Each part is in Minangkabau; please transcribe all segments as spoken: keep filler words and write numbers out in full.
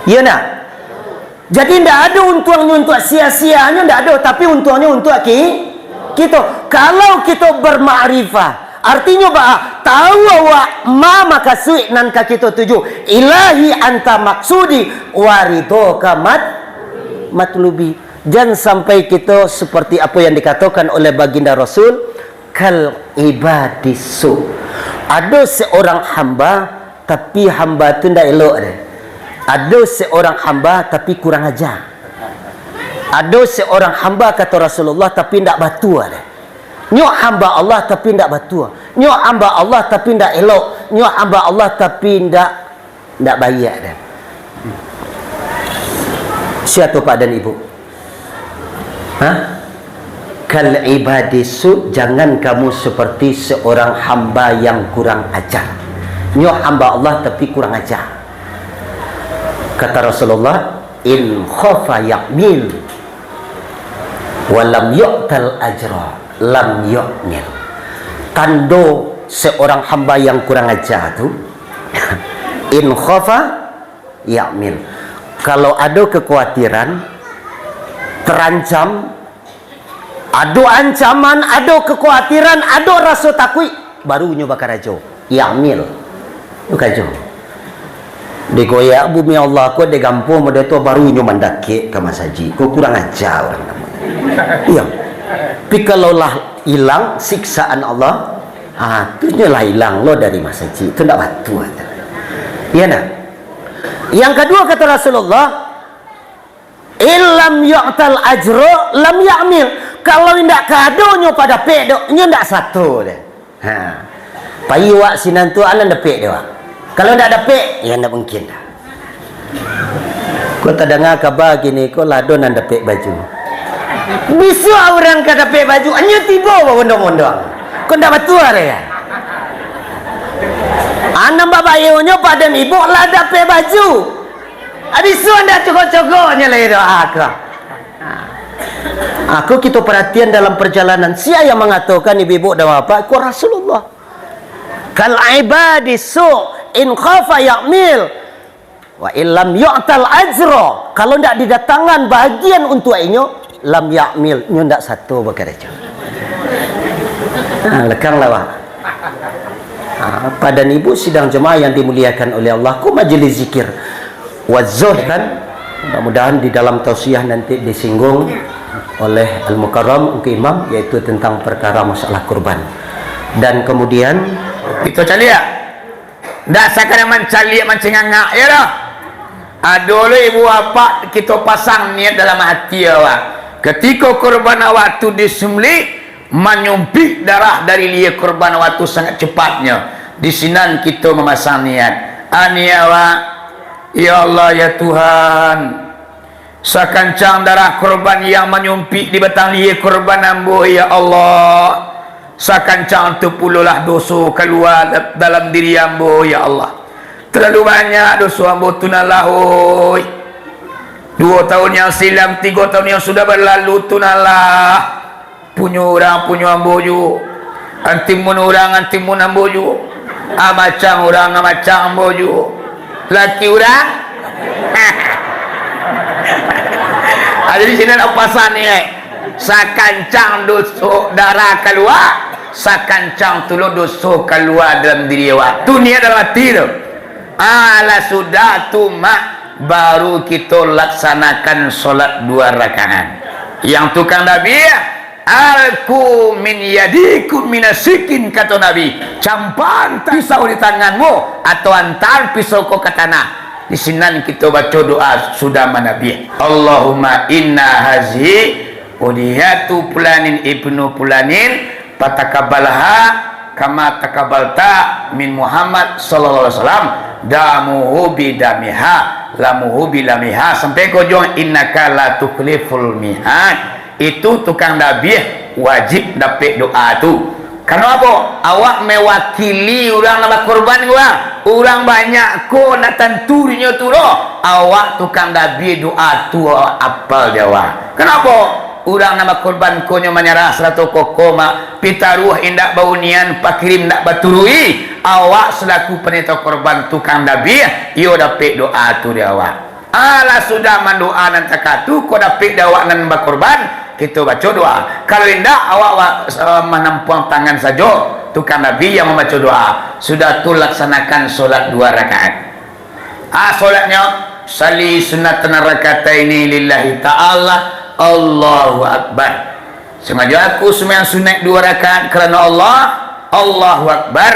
Iyo ndak? Jadi ndak ado untuangnyo untuak sia-sianyo, ndak ado, tapi untuangnyo untuak ki-, kito. Kalau kito bermakrifah, artinyo baa? Tahu awak ma makasuik nan ka kito tuju. Ilahi anta maksudi, wa ridhoka mat-, matlubi. Jan sampai kito seperti apo yang dikatokan oleh Baginda Rasul, kal ibadis su. Ado seorang hamba, tapi hamba tu ndak elok deh. Ado seorang hamba, tapi kurang aja. Ado seorang hamba, kato Rasulullah, tapi ndak batua deh. Nyo hamba Allah, tapi ndak batua. Nyo hamba Allah, tapi ndak elok. Nyo hamba Allah, tapi ndak Ndak baiak deh. Sia tu, Pak dan Ibu? Hah? Kal ibadis su, jangan kamu seperti seorang hamba yang kurang ajar. Nyo hamba Allah tapi kurang ajar. Kata Rasulullah, "In khafa ya'mil, wa lam yu'tal ajra, lam yu'mil." Tando seorang hamba yang kurang ajar tu, in khafa ya'mil. Kalau ado kekuatiran, terancam, ado ancaman, ado kekuatiran, ado raso takuik, baru nyo bakarajo. Ya'mil. Nyo karajo. Digoyak bumi Allah ko, digampo model tu, baru nyo mandakek ka masajik. Ko kurang aja urang namonyo. Iyo. Tapi kalau lah ilang siksaan Allah, ha, tu nyo lah ilang lo dari masajik. Tu ndak batua tu. Iyo ndak? Yang kaduo, kato Rasulullah, "In lam yu'tal ajro, lam ya'mil." Kalau indak ka ado nyo padapek dok, nyo ndak sato deh. Ha. Pai wak sinan tu, anan dapek deh wak. Kalau ndak dapek, ya ndak mungkin dah. Ko tadanga kaba kini ko lah ado nan dapek baju. Bisuak urang ka dapek baju, nyo tibo babondong-bondong. Ko ndak batua deh ya? Anan babayonyo padan ibuk lah dapek baju. Abisuak ndak cogok-cogoknyo lai doa ko. Aku kito perhatian dalam perjalanan, sia yang mangatokan ibu-ibu dan bapak, ko Rasulullah. Kal ibadi su, in khafa ya'mil, wa illam yu'tal ajro. Kalau ndak didatangan bagian untuk inyo, lam ya'mil, nyo ndak sato bakarajo. Ha, lekang lah, Wak. Ha, Pak dan Ibu sidang jemaah yang dimuliakan oleh Allah, ko majelis zikir. Wa zuhdan, mudah-mudahan di dalam tausiah nanti disinggung oleh Al-Mukarram Ungku Imam, yaitu tentang perkara masalah kurban. Dan kemudian, kito caliak. Ndak sakadar mancaliak, mancingangak, ya dah. Ado lo ibu bapak, kito pasang niat dalam hati awak. Ketiko kurban awak tu disembelih, manyumpik darah dari lia kurban awak tu sangat cepatnyo. Di sinan kito mamasang niat. Ani awak, ya Allah, ya Tuhan, sakancang darah kurban yang manyumpik di batang lia kurban ambo, ya Allah, sakancang tu pulolah doso kalua da-, dalam diri ambo, ya Allah. Terlalu banyak doso ambo tu nan lah, oi. Duo tahun yang silam, tigo tahun yang sudah berlalu tu nan lah. Punyo urang, punyo ambo juo. Antimun urang, antimun ambo juo. Amacang urang, amacang ambo juo. Laki urang. Ah, jadi sini nak pasan ni, eh. Sakancang doso darah kalua, sakancang tu lo doso kalua dalam diri awak. Tu niat dalam hati tu. Alah sudah tu, Mak, baru kito laksanakan solat dua rakaat. Yang tukang dabiah, "Alku min yadikum minasikin," kato Nabi, "Campaan pisau di tanganmu, atau antaan pisau ko ka tanah." Di sinan kito baco doa sudah manabiah. "Allahumma inna hazihi udhiyatu fulanin ibnu fulanin, fatakabalha kama takabalta min Muhammad sallallahu alaihi wasallam, damuhu bidamiha, lamuhu bilamiha," sampai ka ujuang, "Innaka la tukhliful mi'ad." Itu tukang dabiah wajib dapek doa tu. Karano apo? Awak mewakili urang nan bakorban ko, urang banyak ko, ndak tantu dinyo tu doh. Awak tukang dabiah doa tu awak apal di awak. Karano apo? Urang nan bakorban ko nyo manyarah sarato kokoh, ma-, pitaruah indak baunian, pakirim indak baturuik. Awak salaku panita korban, tukang dabiah, iyo dapek doa tu di awak. Alah sudah mandoa nan takatu, kok dapek dek awak nan bakorban, kito baco doa. Kalau indak, awak wa-, eh, manampuang tangan sajo, tu kan Nabi yang mambaco doa. Sudah tu laksanakan solat dua rakaat. Ah, solatnyo, "Shalli sunnatan rakataini lillahi ta'ala, Allahu Akbar." Sangajo aku sumbayang sunaik dua rakaat karano Allah, Allahu Akbar.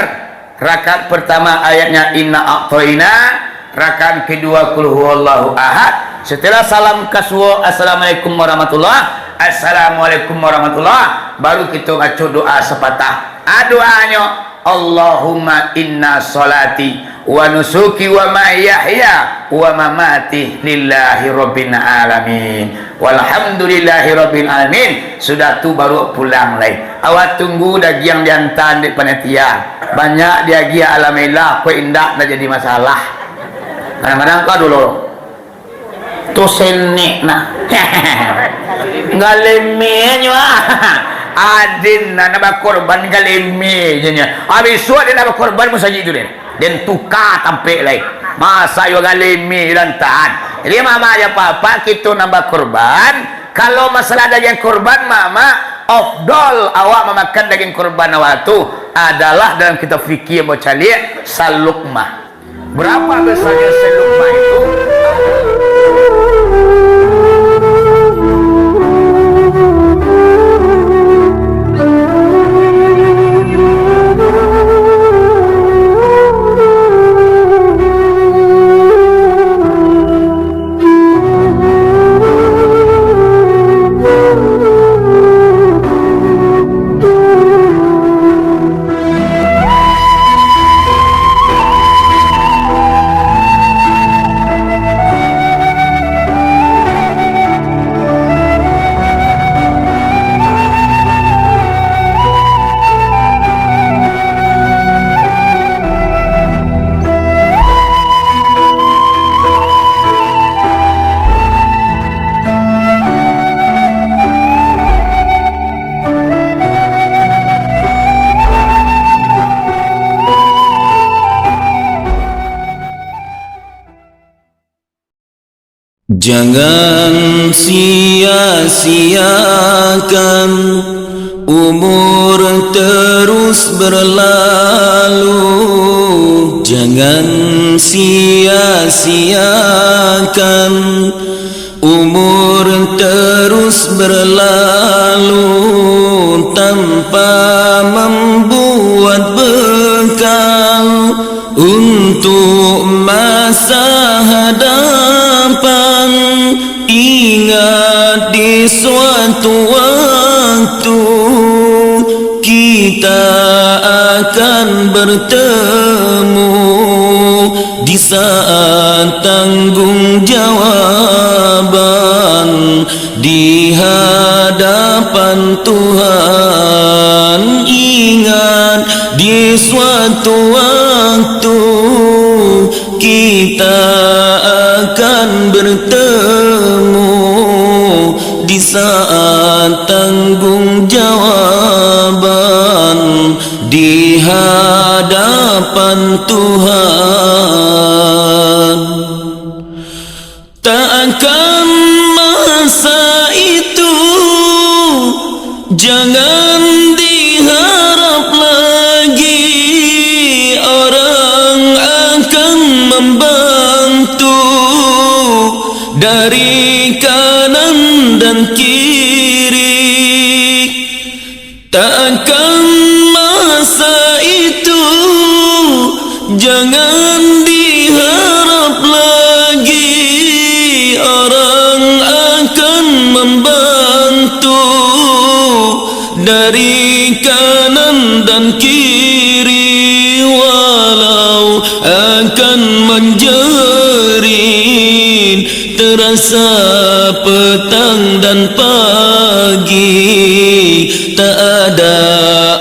Rakaat pertama ayatnya Inna A'thaina, rakaat kedua Qul Huwallahu Ahad. Setelah salam kasuo, "Assalamualaikum warahmatullah, assalamualaikum warahmatullah," baru kito baco doa sapatah. Ah, doanyo, "Allahumma inna sholati wa nusuki wa mahyaya wa mamati lillahi rabbil alamin. Walhamdulillahi rabbil alamin." Sudah tu baru pulang lai. Awak tunggu dagiang diantaan dek panitia. Banyak diagiah alhamdulillah, kok indak, ndak jadi masalah. Kadang-kadang kau dulu. Tu senek nah. Galeme nyo ah. Adin nah, nak bakorban galeme je nyo. Habis suat dia nak bakorban musajik tu den. Den tuka tampek lai. Masa yo galeme dan tahan. Jadi mama aja papa kito nak bakorban. Kalau masalah daging korban mama, afdol awak mamakan daging korban awak tu adalah dalam kitab fikih yang bocaliak salukmah. Berapa besarnya seluk mah itu? Jangan sia-siakan umur terus berlalu. Jangan sia-siakan umur terus berlalu tanpa membuat bekal untuk masa hadapan. Ingat, di suatu waktu kita akan bertemu di saat tanggung jawaban di hadapan Tuhan. Ingat, di suatu waktu kita akan bertemu di saat tanggung jawaban di hadapan Tuhan. Takkan masa itu jangan diharap lagi orang akan membantu dari kanan dan kiri. Takkan masa itu jangan diharap lagi orang akan membantu dari kanan dan kiri, walau akan menjerit terasa petang dan pagi, tak ada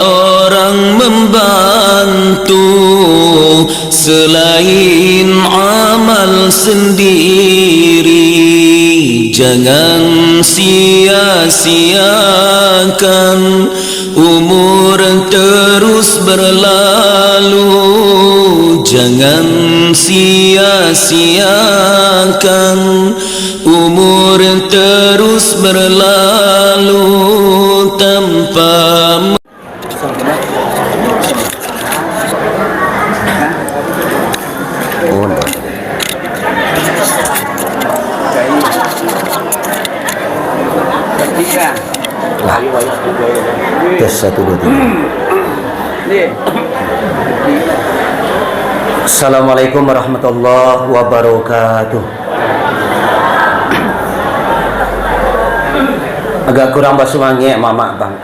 orang membantu selain amal sendiri. Jangan sia-siakan umur terus berlalu. Jangan sia-siakan umur terus berlalu tanpa Lah. Tes satu, dua, tiga. Assalamualaikum warahmatullahi wabarakatuh. Agak kurang basumangek, mamak, bang.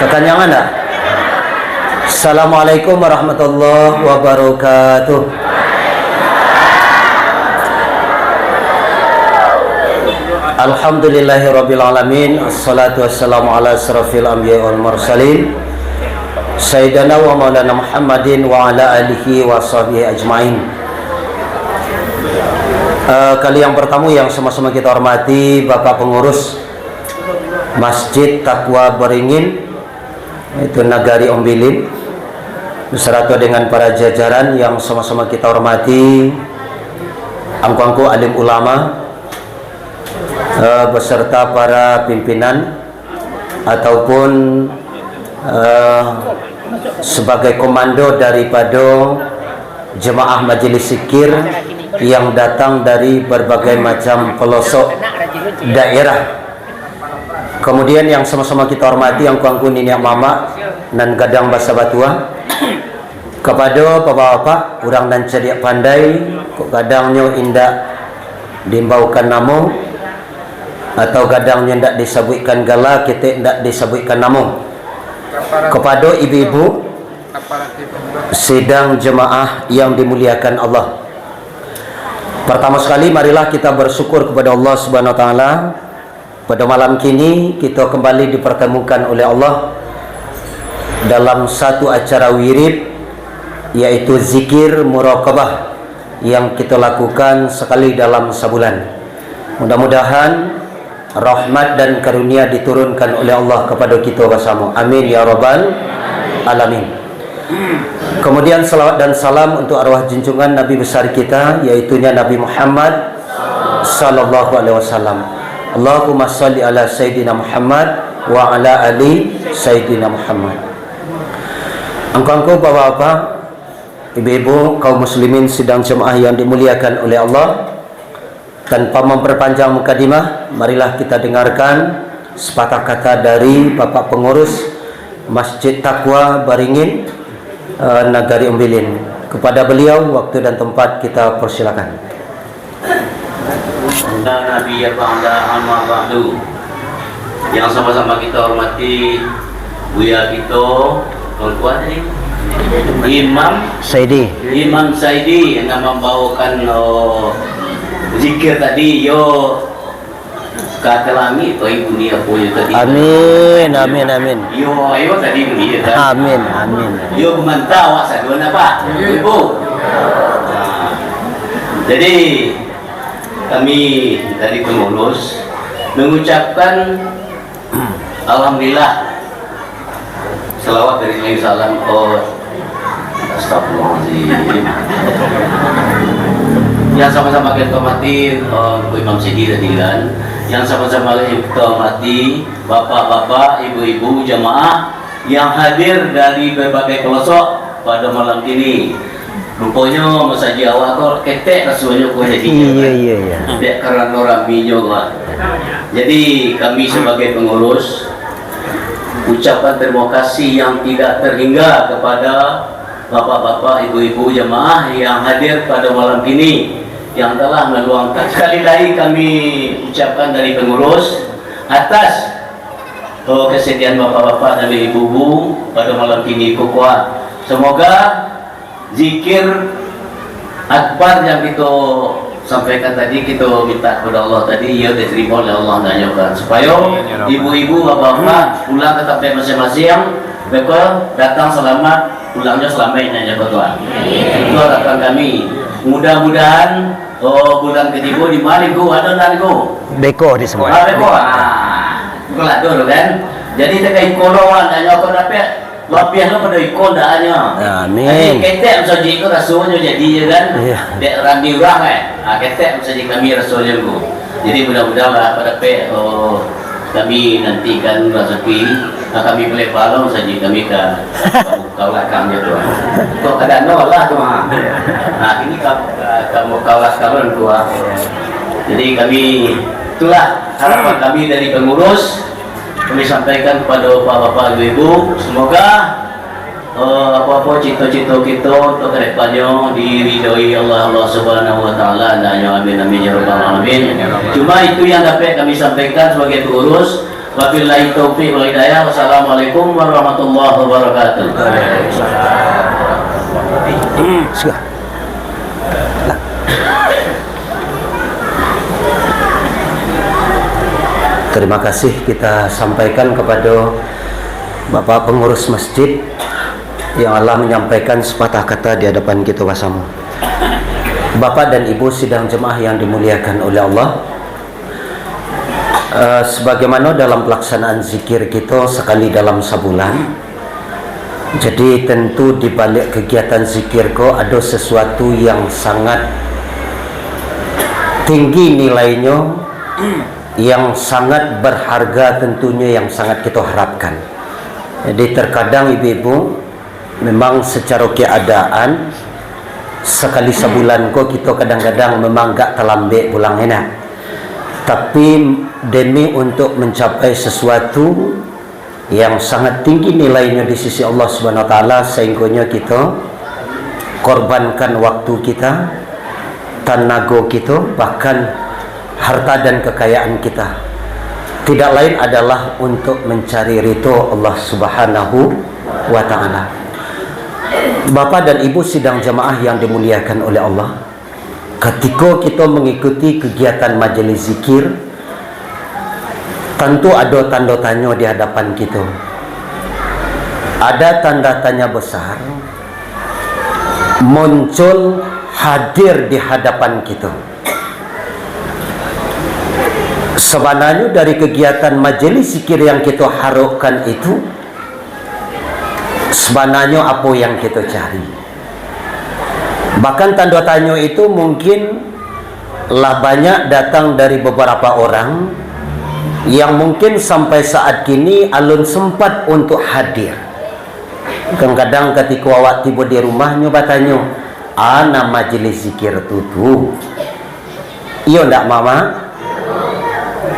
Kakanyangan dak? Assalamualaikum warahmatullahi wabarakatuh. Alhamdulillahirabbil alamin. Assalatu wassalamu ala asyrafil anbiya wal mursalin, sayyidina wa maulana Muhammadin wa ala alihi wa sahbihi ajmain. Eh, kali yang pertama yang sama-sama kita hormati Bapak Pengurus Masjid Takwa Beringin, itu Nagari Ombilin, beserta dengan para jajaran yang sama-sama kita hormati, angku-angku alim ulama, eh, beserta para pimpinan ataupun, eh, sebagai komando daripada jemaah majelis zikir yang datang dari berbagai macam pelosok daerah. Kemudian yang sama-sama kita hormati, angku-angku niniak mamak nan gadang basa batua, kepada bapak-bapak, urang nan cadiak pandai, kok gadangnyo indak diimbaukan namo, atau gadangnyo indak disabuikkan gala, ketek indak disabuikkan namo, kepada ibu-ibu sidang jemaah yang dimuliakan Allah. Pertama sekali, marilah kita bersyukur kepada Allah Subhanahu wa Taala. Pada malam kini, kita kembali dipertemukan oleh Allah dalam satu acara wirid, yaitu zikir muraqabah yang kita lakukan sekali dalam sabulan. Mudah-mudahan rahmat dan karunia diturunkan oleh Allah kepada kita bersama. Amin ya rabbal alamin. Kemudian, salawat dan salam untuk arwah junjungan Nabi besar kita, yaitunya Nabi Muhammad sallallahu alaihi wasallam. Allahumma salli ala Sayyidina Muhammad wa ala ali Sayyidina Muhammad. Angku-angku, bapak-bapak, ibu-ibu, kaum muslimin sidang jemaah yang dimuliakan oleh Allah, tanpa memperpanjang mukadimah, marilah kita dengarkan sepatah kata dari Bapak Pengurus Masjid Takwa Baringin, eh, Nagari Umbilin. Kepada beliau, waktu dan tempat kita persilakan. Nabi ya ba'da amma ba'du. Yang sama-sama kita hormati Buya kito, Tuan-tuan ni, Imam Saidi. Imam Saidi yang mambawakan, oh, zikir tadi, yo, ka langik tu ibu ni apo yo tadi. Amin, amin, amin. Yo, ayo tadi bunyi yo kan. Amin, amin. Yo, mantap awak saduan apa? Ibu. Nah, jadi, kami dari pengurus mengucapkan alhamdulillah, salawat dari Nabi salam. Oh, astagfirullahaladzim. Yang sama-sama kita hormati, eh, Imam Sidi tadi kan, yang sama-sama kita hormati, bapak-bapak, ibu-ibu, jamaah yang hadir dari berbagai pelosok pada malam kini. Ruponyo masajik awak ko ketek rasonyo ko jadi. Iyo, iyo, iyo. Dek karano raminyo ko. Jadi, kami sebagai pengurus ucapan terima kasih yang tidak terhingga kepada bapak-bapak, ibu-ibu jamaah yang hadir pada malam kini yang telah meluangkan. Sekali lagi kami ucapkan dari pengurus atas, oh, kesediaan bapak-bapak dan ibu-ibu pada malam kini ko kuat. Semoga zikir akbar yang kita sampaikan tadi, kita minta kepada Allah tadi, ia diterima oleh Allah, nanyokan. Supaya ibu-ibu, bapak-bapak pulang ke tempat masing-masing, mereka datang selamat, pulangnya selamat, nanyokan Tuhan. Itu harapan kami. Mudah-mudahan, oh, bulan ketiga di mana, Gu? Ada ndak, Gu? Beko di semua. Ah, beko. Ah, bukan ada tu kan. Jadi, tekan ikolo, nanyokan dapat. Lapiah lo pado iko ndak anyo. Amin. Jadi, ketek masajik ko rasonyo jadi je kan. Iya. Dek randi urang, eh. Ha, ketek masajik kami rasonyo ko. Jadi, mudah-mudahan lah pada pe, oh, kami nantikan rasaki, ha, kami pelek balong masajik kami ka, ka belakang je tu. Kok kada no lah tu, ha. Nah, ini ka, ka, ka, ka belakang tu, ha. Jadi, kami, itulah harapan kami dari pengurus. Kami sampaikan kepada bapak-bapak, ibu-ibu, semoga, eh, apa-apa cita-cita kita untuk ke depannya diridhoi Allah, Allah Subhanahu wa Taala. Nah, ya amin, amin, ya rabbal alamin. Cuma itu yang dapat kami sampaikan sebagai pengurus. Wabillahi taufiq wal hidayah. Wassalamualaikum warahmatullahi wabarakatuh. Terima kasih kita sampaikan kepada Bapak Pengurus Masjid yang Allah menyampaikan sepatah kata di hadapan kita bersama. Bapak dan Ibu sidang jemaah yang dimuliakan oleh Allah, eh, sebagaimana dalam pelaksanaan zikir kita sekali dalam sebulan, jadi, tentu di balik kegiatan zikir ko ado sesuatu yang sangat tinggi nilainyo, yang sangat berharga tentunyo, yang sangat kita harapkan. Jadi, terkadang ibu-ibu, memang secara keadaan, sekali sebulan ko kita kadang-kadang memang agak terlambat pulang, enak. Tapi, demi untuk mencapai sesuatu yang sangat tinggi nilainyo di sisi Allah Subhanahu Wa Taala, sehinggonyo kita korbankan waktu kita, tanago kita, bahkan harta dan kekayaan kita, tidak lain adalah untuk mencari ridho Allah Subhanahu wa Taala. Bapak dan Ibu sidang jamaah yang dimuliakan oleh Allah, katiko kita mengikuti kegiatan majelis zikir, tantu ada tanda tanya di hadapan kita. Ada tanda tanya besar muncul hadir di hadapan kita. Sebenarnya dari kegiatan majelis zikir yang kita harapkan itu, sebenarnya apa yang kita cari? Bahkan tanda tanya itu mungkin lah banyak datang dari beberapa orang yang mungkin sampai saat kini alun sempat untuk hadir. Kadang-kadang katiko awak tibo di rumah, nyo batanyo, "A nan majelis zikir tu tu?" Iyo ndak, Mama?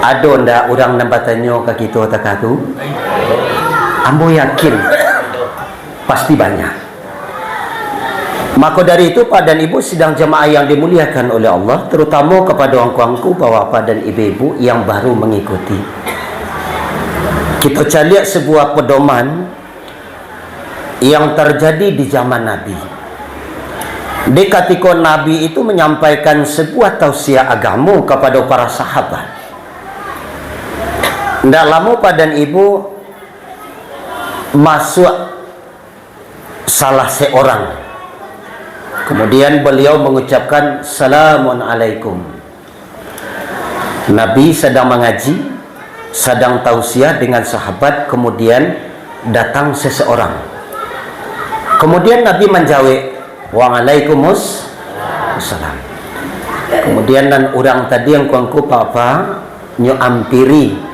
Ado ndak urang nan batanyo ka kito takah tu? Ambo yakin, pasti banyak. Mako dari itu, Pak dan Ibu sidang jamaah yang dimuliakan oleh Allah, terutama kepada angku-angku, bapak-bapak dan ibu-ibu yang baru mengikuti. Kita caliak sebuah pedoman yang terjadi di zaman Nabi. Di katiko Nabi itu menyampaikan sebuah tausiah agamo kepada para sahabat. Ndak lamo, Pak dan Ibu, masuk salah seorang. Kemudian beliau mengucapkan, "Salamun alaikum." Nabi sedang mengaji, sedang tausiah dengan sahabat, kemudian datang seseorang. Kemudian Nabi menjawab, "Waalaikumussalam." Kemudian nan urang tadi, angku-angku, papa, nyo ampiri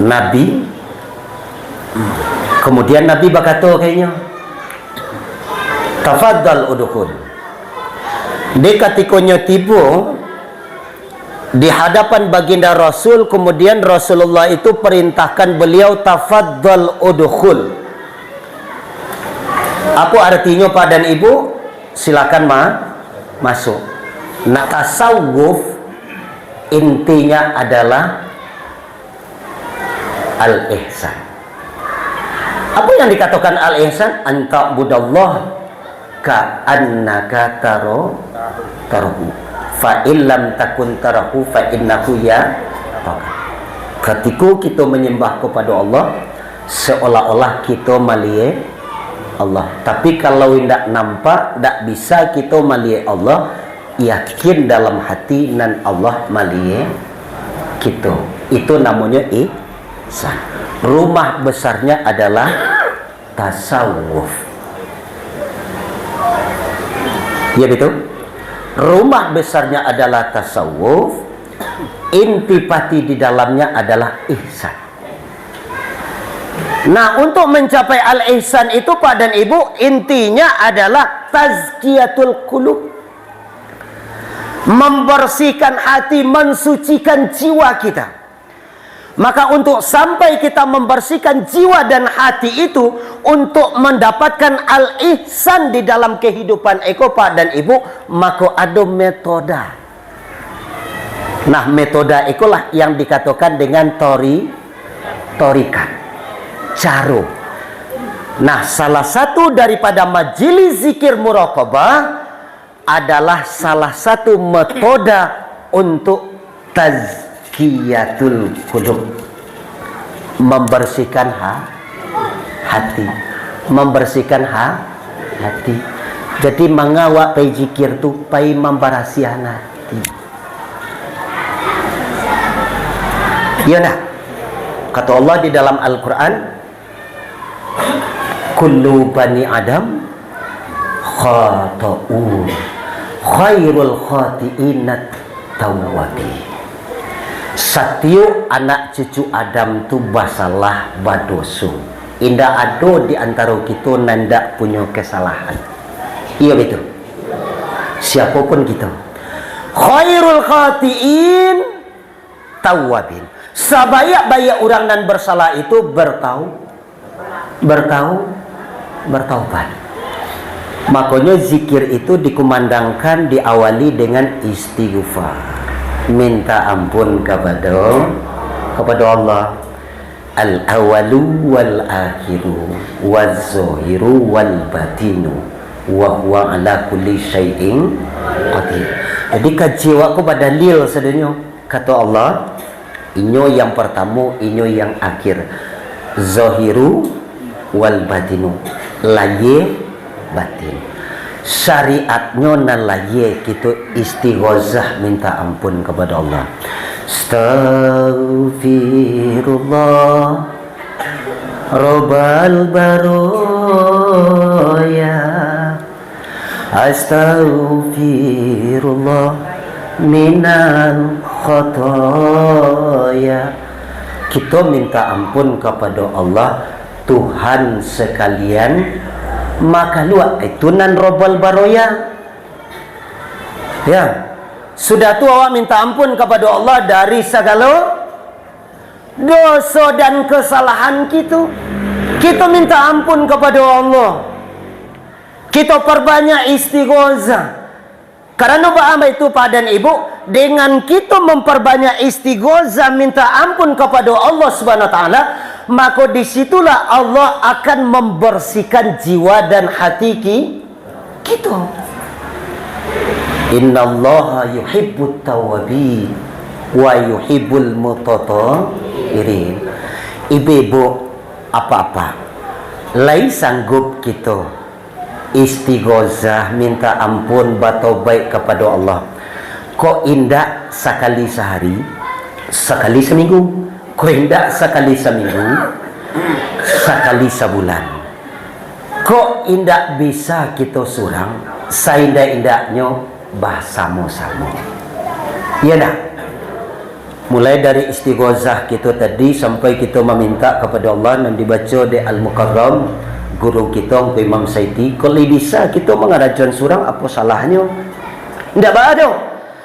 Nabi. Kemudian Nabi bakato ka inyo, "Tafadhal udkhul." Di katikonyo tibo di hadapan Baginda Rasul, kemudian Rasulullah itu perintahkan beliau, "Tafadhal udkhul." Apa artinyo, Pak dan Ibu? Silakan ma-, masuk. Nah, tasawuf intinya adalah al-ihsan. Apa yang dikatakan al-ihsan? "An ta'budallah ka annaka taro-, tarahu. Fa in lam takun tarahu, fa innahu ya-," katiko kita menyembah kepada Allah, seolah-olah kita maliek Allah. Tapi kalau indak nampak, ndak bisa kita maliek Allah, yakin dalam hati nan Allah maliek kita. Itu namonyo ihsan. Rumah besarnya adalah tasawuf. Ya, betul? Rumah besarnya adalah tasawuf, inti pati di dalamnya adalah ihsan. Nah, untuk mencapai al-ihsan itu, Pak dan Ibu, intinya adalah tazkiyatul qulub. Membersihkan hati, mensucikan jiwa kita. Maka untuk sampai kita membersihkan jiwa dan hati itu, untuk mendapatkan al-ihsan di dalam kehidupan iko, Pak dan Ibu, mako ado metoda. Nah, metoda ikolah yang dikatakan dengan tori-, torikat, caro. Nah, salah satu daripada majelis zikir muraqabah adalah salah satu metoda untuk tazkiyatul qulub, membersihkan ha-, hati, membersihkan ha-, hati. Jadi, manga awak pai zikir tu, pai mambarasiahan hati. Iyo ndak? Kato Allah di dalam Al-Quran, "Kullu bani Adam khata'un, khairul khati'inat tawwabin." Satiok anak cucu Adam tu basalah, badoso. Indak ado di antaro kito nan indak punyo kesalahan. Iyo, betul? Siapo pun kito. Khairul khati'in tawwabin. Sabaiak-baiak urang nan bersalah itu bertau-, bertau-, bertaubat. Makonyo, zikir itu dikumandangkan, diawali dengan istighfar, minta ampun kapado, kapado Allah. Al-awalu wal akhiru, waz-zahiru wal batinu, wa huwa ala kulli syai'in qadir. Jadi, kaji awak ko badalil sadonyo. Kato Allah, Inyo yang partamo, Inyo yang akhir. Zahiru wal batinu, lahia batin. Syariatnyo nan lahia, kito istighozah, minta ampun kapado Allah. Astaghfirullah, Rabbal baraya. Astaghfirullah minal khataya. Kito minta ampun kapado Allah, Tuhan sakalian makaluak, itu nan Rabbal Baroya. Ya. Sudah tu awak minta ampun kapado Allah dari sagalo doso dan kesalahan kito. Kito minta ampun kapado Allah. Kito parbanyak istighozah. Karano baa itu, Pak dan Ibu, dengan kito mamparbanyak istighozah, minta ampun kapado Allah Subhanahu Wa Taala, mako di situlah Allah akan mambarsihkan jiwa dan hati ki-, kito. Innallaha yuhibbut tawwabin wa yuhibbul mutatahhirin. Ibu-ibu, apak-apak, lai sanggup kito istighozah, minta ampun, batobaik kapado Allah. Kok indak sakali sahari, sakali saminggu. Kok indak sakali saminggu, sakali sabulan. Kok indak bisa kito surang, saindak-indaknyo basamo-samo. Iyo ndak? Mulai dari istighozah kito tadi sampai kito maminta kapado Allah nan dibaco dek Al-Mukarram, guru kito Angku Imam Saiti, kalau bisa kito mangarajoan surang, apo salahnyo? Ndak baa doh.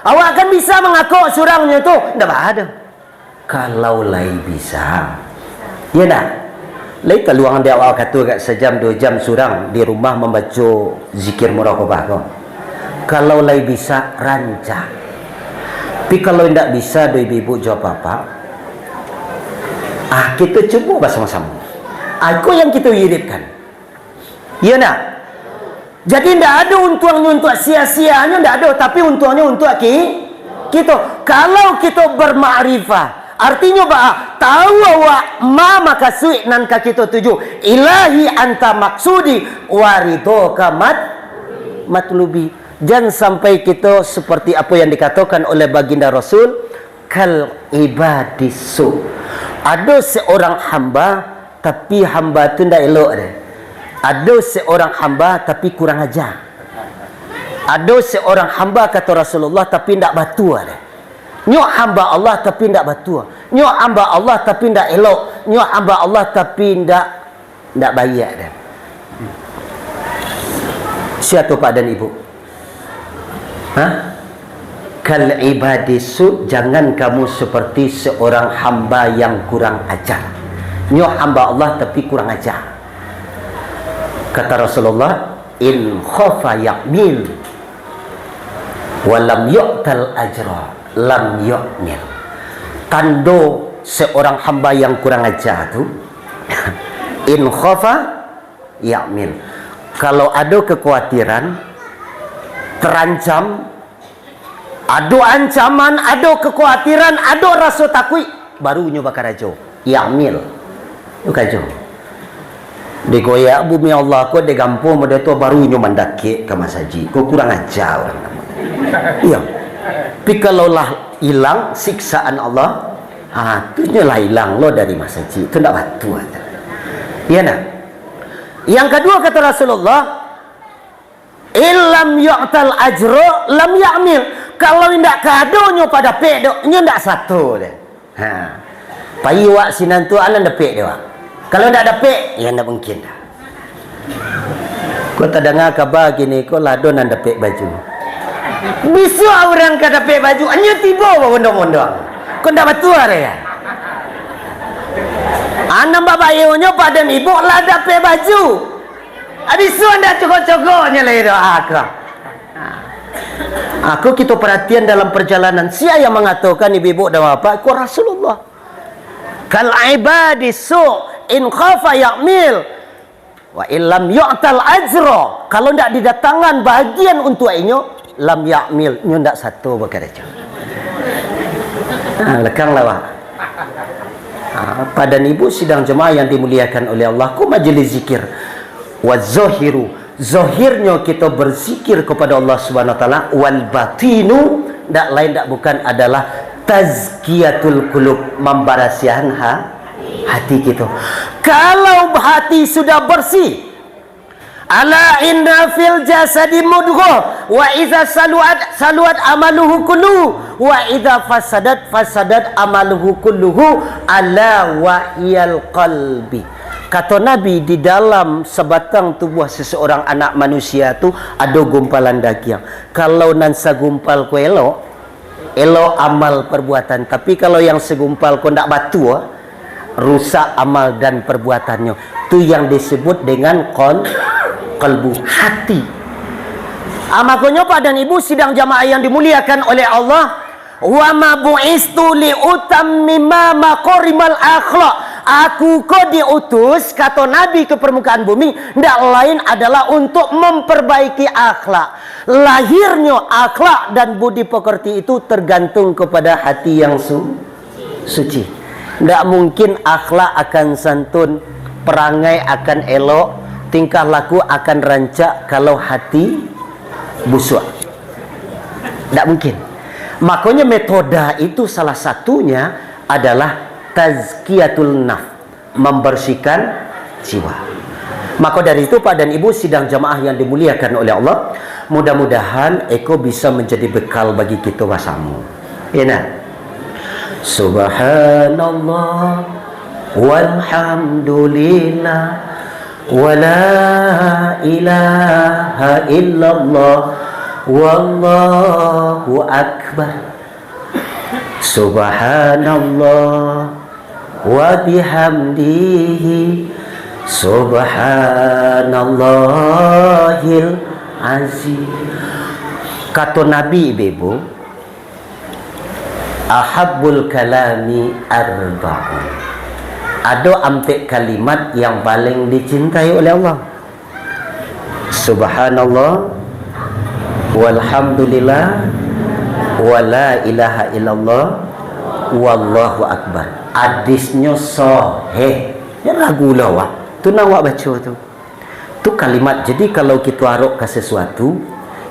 Awak kan bisa mangakok surangnyo tu, ndak baa doh. Kalau lai bisa, iyo ndak? Lai kaluang dek awak kato agak sajam, duo jam surang di rumah mambaco zikir muraqabah ko. Kalau lai bisa, rancak. Tapi kalau indak bisa, doh ibu-ibu jo apak-apak, ah, kito cubo basamo-samo. Ah, iko yang kito wiridkan. Iyo ndak? Jadi, ndak ado untuangnyo untuak sia-sianyo, ndak ado, tapi untuangnyo untuak ki-, kito. Kalau kito bermakrifah, artinyo baa? Tahu awak ma makasuik nan ka kito tuju. Ilahi anta maksudi, wa ridhoka mat-, matlubi. Jan sampai kito seperti apo yang dikatokan oleh Baginda Rasul, kal ibadis su. Ado seorang hamba, tapi hamba tu ndak elok deh. Ado seorang hamba tapi kurang aja. Ado seorang hamba, kato Rasulullah, tapi ndak batua deh. Nyo hamba Allah tapi ndak batua. Nyo hamba Allah tapi ndak elok. Nyo hamba Allah tapi ndak, ndak baiak deh. Sia tu, Pak dan Ibu? Hah? Kal ibadi su, jangan kamu seperti seorang hamba yang kurang ajar. Nyo hamba Allah tapi kurang ajar. Kata Rasulullah, "In khafa ya'mil, wa lam yu'tal ajra, lam yu'mil." Tando seorang hamba yang kurang ajar tu, "In khafa ya'mil." Kalau ado kekhawatiran, terancam, ado ancaman, ado kekhawatiran, ado raso takuik, baru nyo bakarajo. Ya'mil. Nyo karajo. Digoyak bumi Allah ko, digampua model tu, baru nyo mandakek ka masajik. Ko kurang aja urang namo. Iyo. Tapi kalau lah ilang siksaan Allah, ha, tu nyo lah ilang lo dari masajik. Tu ndak batua. Iyo nah. Yang kaduo, kato Rasulullah, "In lam yu'tal ajro, lam ya'mil." Kalau indak ka ado nyo padapek dok, nyo ndak sato deh. Ha. Pai wak sinan tu, anan dapek deh wak. Kalau ndak dapek, ya ndak mungkin dah. Ko tadanga kaba kini ko lah ado nan dapek baju. Bisuak urang ka dapek baju, anyo tibo babondong-bondong. Ko ndak batua deh ya. Anan babayonyo padan ibuk lah dapek baju. Abisuak ndak cogok-cogoknyo lai doa ko. Aku kito paratian dalam parjalanan, sia yang mangatokan ibu-ibu dan bapak, ko Rasulullah. Kal ibadi su, in khafa ya'mil, wa illam yu'tal ajro. Kalau ndak didatangan bahagian untuak inyo, lam ya'mil, nyo ndak sato bakarajo. Ha, lekang lah, Wak. Ha, padan ibu sidang jemaah yang dimuliakan oleh Allah, ko majelis zikir. Wa zahiru, zahirnyo kito berzikir kepada Allah Subhanahu wa Taala, wal batinu, ndak lain ndak bukan adalah tazkiyatul qulub, mambarasiahan ha-, hati kito. Kalau hati sudah bersih, ala inna fil jasadi mudghah, wa idza saluhat, saluhat amaluhu kulluhu, wa idza fasadat, fasadat amaluhu kulluhu, ala wa hiyal qalbi. Kato Nabi, di dalam sabatang tubuah seseorang anak manusia tu ado gumpalan dagiang. Kalau nan sagumpal ko elok, elok amal perbuatan. Tapi kalau yang sagumpal ko ndak batua, rusak amal dan perbuatannyo. Tu yang disebut dengan qal-, qalbu, hati. Ah, makonyo, padan ibu sidang jamaah yang dimuliakan oleh Allah, "Wa ma bu'istu li utammima makorimal akhlak." Aku ko diutus, kato Nabi, ke permukaan bumi, ndak lain adalah untuk memperbaiki akhlak. Lahirnyo akhlak dan budi pekerti itu tergantung kepada hati yang su-, suci. Ndak mungkin akhlak akan santun, perangai akan elok, tingkah laku akan rancak kalau hati busuak. Ndak mungkin. Makonyo metode itu salah satunya adalah tazkiyatul nafs, membersihkan jiwa. Mako dari itu, Pak dan Ibu sidang jamaah yang dimuliakan oleh Allah, mudah-mudahan iko bisa menjadi bekal bagi kito basamo. Ya nah? Subhanallah, walhamdulillah, wala ilaha illallah, wallahu akbar. Subhanallah wa bihamdihi, subhanallahil azim. Kato Nabi, ibu-ibu, "Ahabbul kalami arba'un." Ado ampek kalimat yang paling dicintai oleh Allah. Subhanallah, walhamdulillah, wala ilaha illallah, wallahu akbar. Hadisnyo sahih. Jan ragu lah awak. Tu nan awak baco tu. Tu kalimat. Jadi, kalau kito arok ka sesuatu,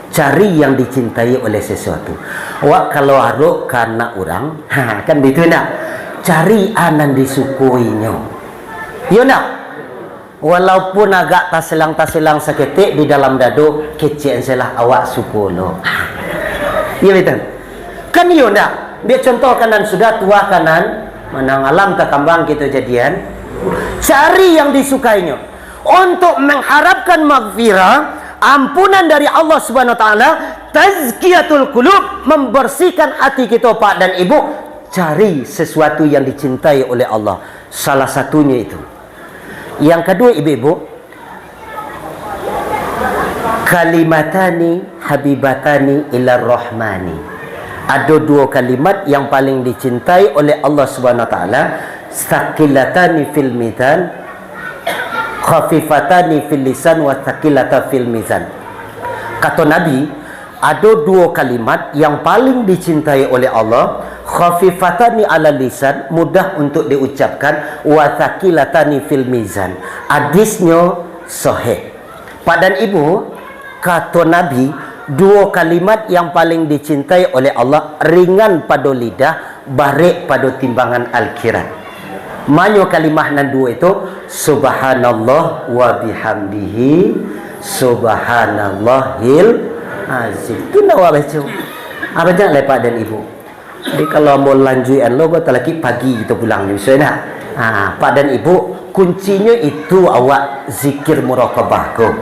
cari yang dicintai oleh sesuatu. Awak kalau arok ka anak urang, ha, kan bitu ndak? Cari a nan disukoinyo. Iyo ndak? Walaupun agak tasilang-tasilang saketek di dalam dado, kecek an se lah, awak suko lo. Iyo, betul? Kan iyo ndak? Ambiak contoh kan nan sudah, tuah kan nan manang, alam takambang kito jadian. Cari yang disukainyo. Untuk mengharapkan maghfirah, ampunan dari Allah Subhanahu wa Ta'ala, tazkiyatul qulub, membersihkan hati kito, Pak dan Ibu, cari sesuatu yang dicintai oleh Allah. Salah satunya itu. Yang kedua, ibu-ibu, kalimatani habibatani ilar rahmani. Ado duo kalimat yang paling dicintai oleh Allah Subhanahu wa Ta'ala, tsaqilatani fil mizan, khafifatani fil lisan, wa tsaqilata fil mizan. Kato Nabi, ado duo kalimat yang paling dicintai oleh Allah, khafifatani ala lisan, mudah untuk diucapkan, wa tsaqilatani fil mizan. Hadisnyo sahih. Pak dan Ibu, kato Nabi, duo kalimat yang paling dicintai oleh Allah, ringan pado lidah, barek pado timbangan akhirat. Manyo kalimah nan duo itu, subhanallah wa bihamdihi, subhanallahil azim. Tu nak awak baco. Ah, banyak lai, Pak dan Ibu. Jadi kalau ambo lanjuikan lo, ko talakik pagi kito pulang, bisa ndak? Ha, Pak dan Ibu, kuncinyo itu awak zikir muraqabah ko.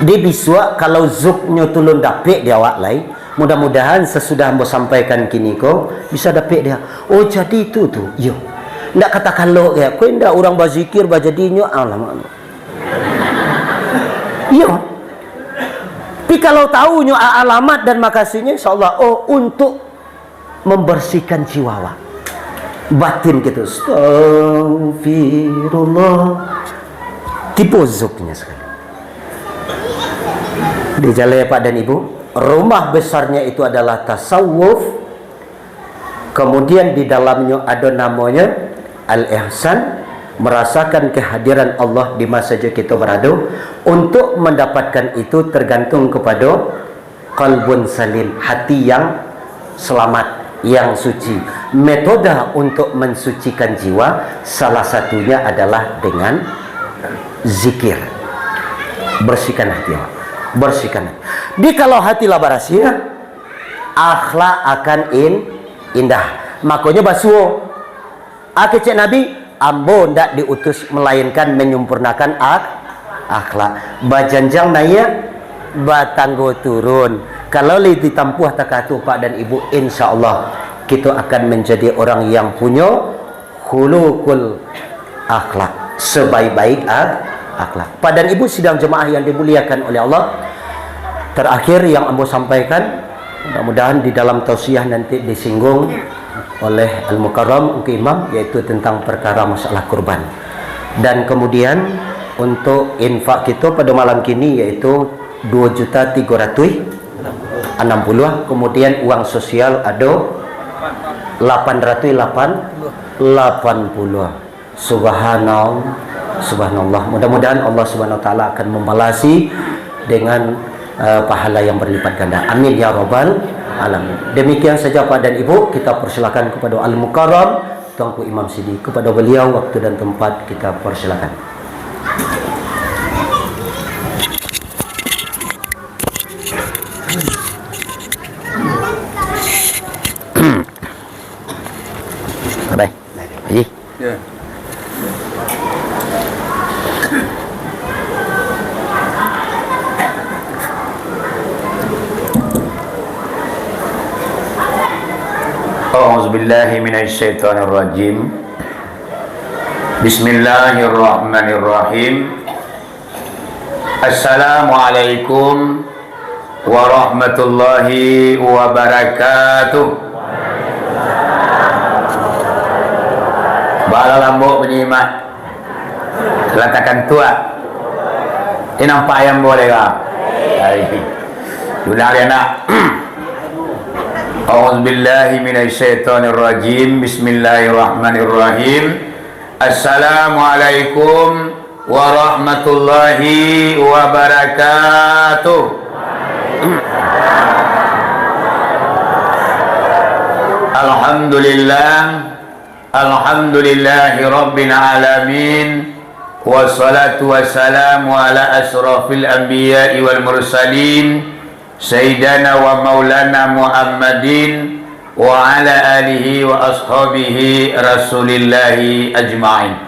Di bisuak kalau zuknyo tu lun dapek di awak lai, mudah-mudahan sasudah ambo sampaikan kini ko, bisa dapek dia. Oh, jadi itu tu. Iyo. Ndak katakan lo, ya, ko indak urang bazikir bajadinyo, alamak. Iyo. Tapi kalau tahunyo a-, alamat dan makasudnyo, insyaallah, oh, untuk membersihkan jiwa awak. Batin kito, astagfirullah. Tibo zuknyo sakali. Dijaleh, Pak dan Ibu, rumah besarnya itu adalah tasawuf. Kemudian di dalamnyo ado namonyo al-ihsan, merasakan kehadiran Allah di ma sajo kito barado. Untuk mendapatkan itu tergantung kepada qalbun salim, hati yang selamat, yang suci. Metode untuk mensucikan jiwa salah satunya adalah dengan zikir. Bersihkan hati awak. Bersihkan hati. Di kalau hati lah barasiah, akhlak akan in-, indah. Makonyo basuo. A kecek Nabi, ambo ndak diutus melainkan menyempurnakan ak-, akhlak. Bajanjang naiak, batanggo turun. Kalau lai ditampuah takah tu, Pak dan Ibu, insya Allah kito akan menjadi orang yang punyo khuluqul akhlak, sebaik-baik ak-, akhlak. Pak dan Ibu sidang jemaah yang dimuliakan oleh Allah, terakhir yang ambo sampaikan, mudah-mudahan di dalam tausiah nanti disinggung oleh Al-Mukarram Ungku Imam, yaitu tentang perkara masalah kurban. Dan kemudian untuk infak kito pada malam kini yaitu dua juta tiga ratus anam puluh, kemudian uang sosial ado lapan ratus lapan, lapan puluh. Subhanallah, subhanallah. Mudah-mudahan Allah Subhanahu wa Taala akan membalasi dengan, eh, pahala yang berlipat ganda. Amin ya rabbal alamin. Demikian saja, Pak dan Ibu, kita persilakan kepada Al-Mukarram, Tuanku Imam Sidi. Kepada beliau waktu dan tempat kita persilakan. Bye. Haji. Ya. أعوذ بالله من الشيطان الرجيم. بسم الله الرحمن الرحيم. Assalamualaikum warahmatullahi wabarakatuh. Bala lambok bunyi, Mak. Latakan tuak. Ini nampak ayam boleh, Bang? Hai. Dunar ya, nak. A'udzubillahi minasyaitonirrajim. Bismillahirrahmanirrahim. Assalamualaikum warahmatullahi wabarakatuh. Alhamdulillah. Alhamdulillahi rabbil alamin. Wassalatu wassalamu ala asyrafil anbiya'i wal mursalin, Sayyidina wa Maulana Muhammadin, wa ala alihi wa ashabihi Rasulillahi ajma'in.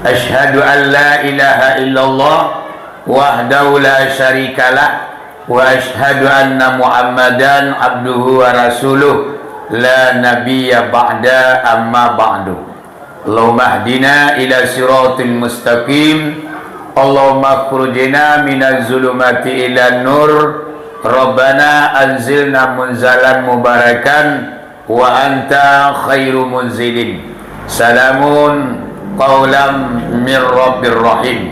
Asyhadu an la ilaha illallah wahdahu la syarikalah, wa asyhadu anna Muhammadan abduhu wa rasuluh, la nabiyya ba'da, amma ba'du. Allahumma hdina ila siratil mustaqim. Allahumma akhrijna minaz zulumati ilan nur. Rabbana anzilna munzalan mubarakan wa anta khairu munzilin. Salamun qaulam mir rabbir rahim.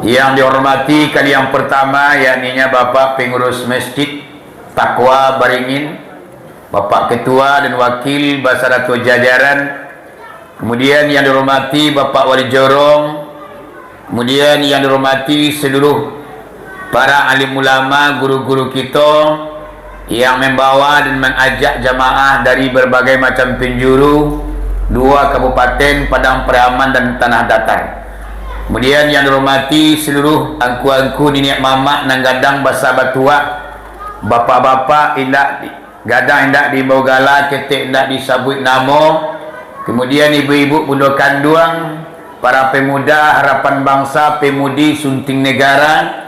Yang dihormati kali yang pertama, yakninya Bapak Pengurus Masjid Takwa Baringin, Bapak Ketua dan Wakil basarato jajaran, kemudian yang dihormati Bapak Wali Jorong, kemudian yang dihormati seluruh para alim ulama, guru-guru kito yang membawa dan mengajak jamaah dari berbagai macam penjuru, dua kabupaten, Padang Pariaman dan Tanah Datar. Kemudian yang dihormati seluruh angku-angku, niniak mamak nan gadang basa batuak, bapak-bapak indak di-, gadang indak diimbau gala, ketek indak disabuik namo, kemudian ibu-ibu bundo kanduang, para pemuda harapan bangsa, pemudi sunting negara,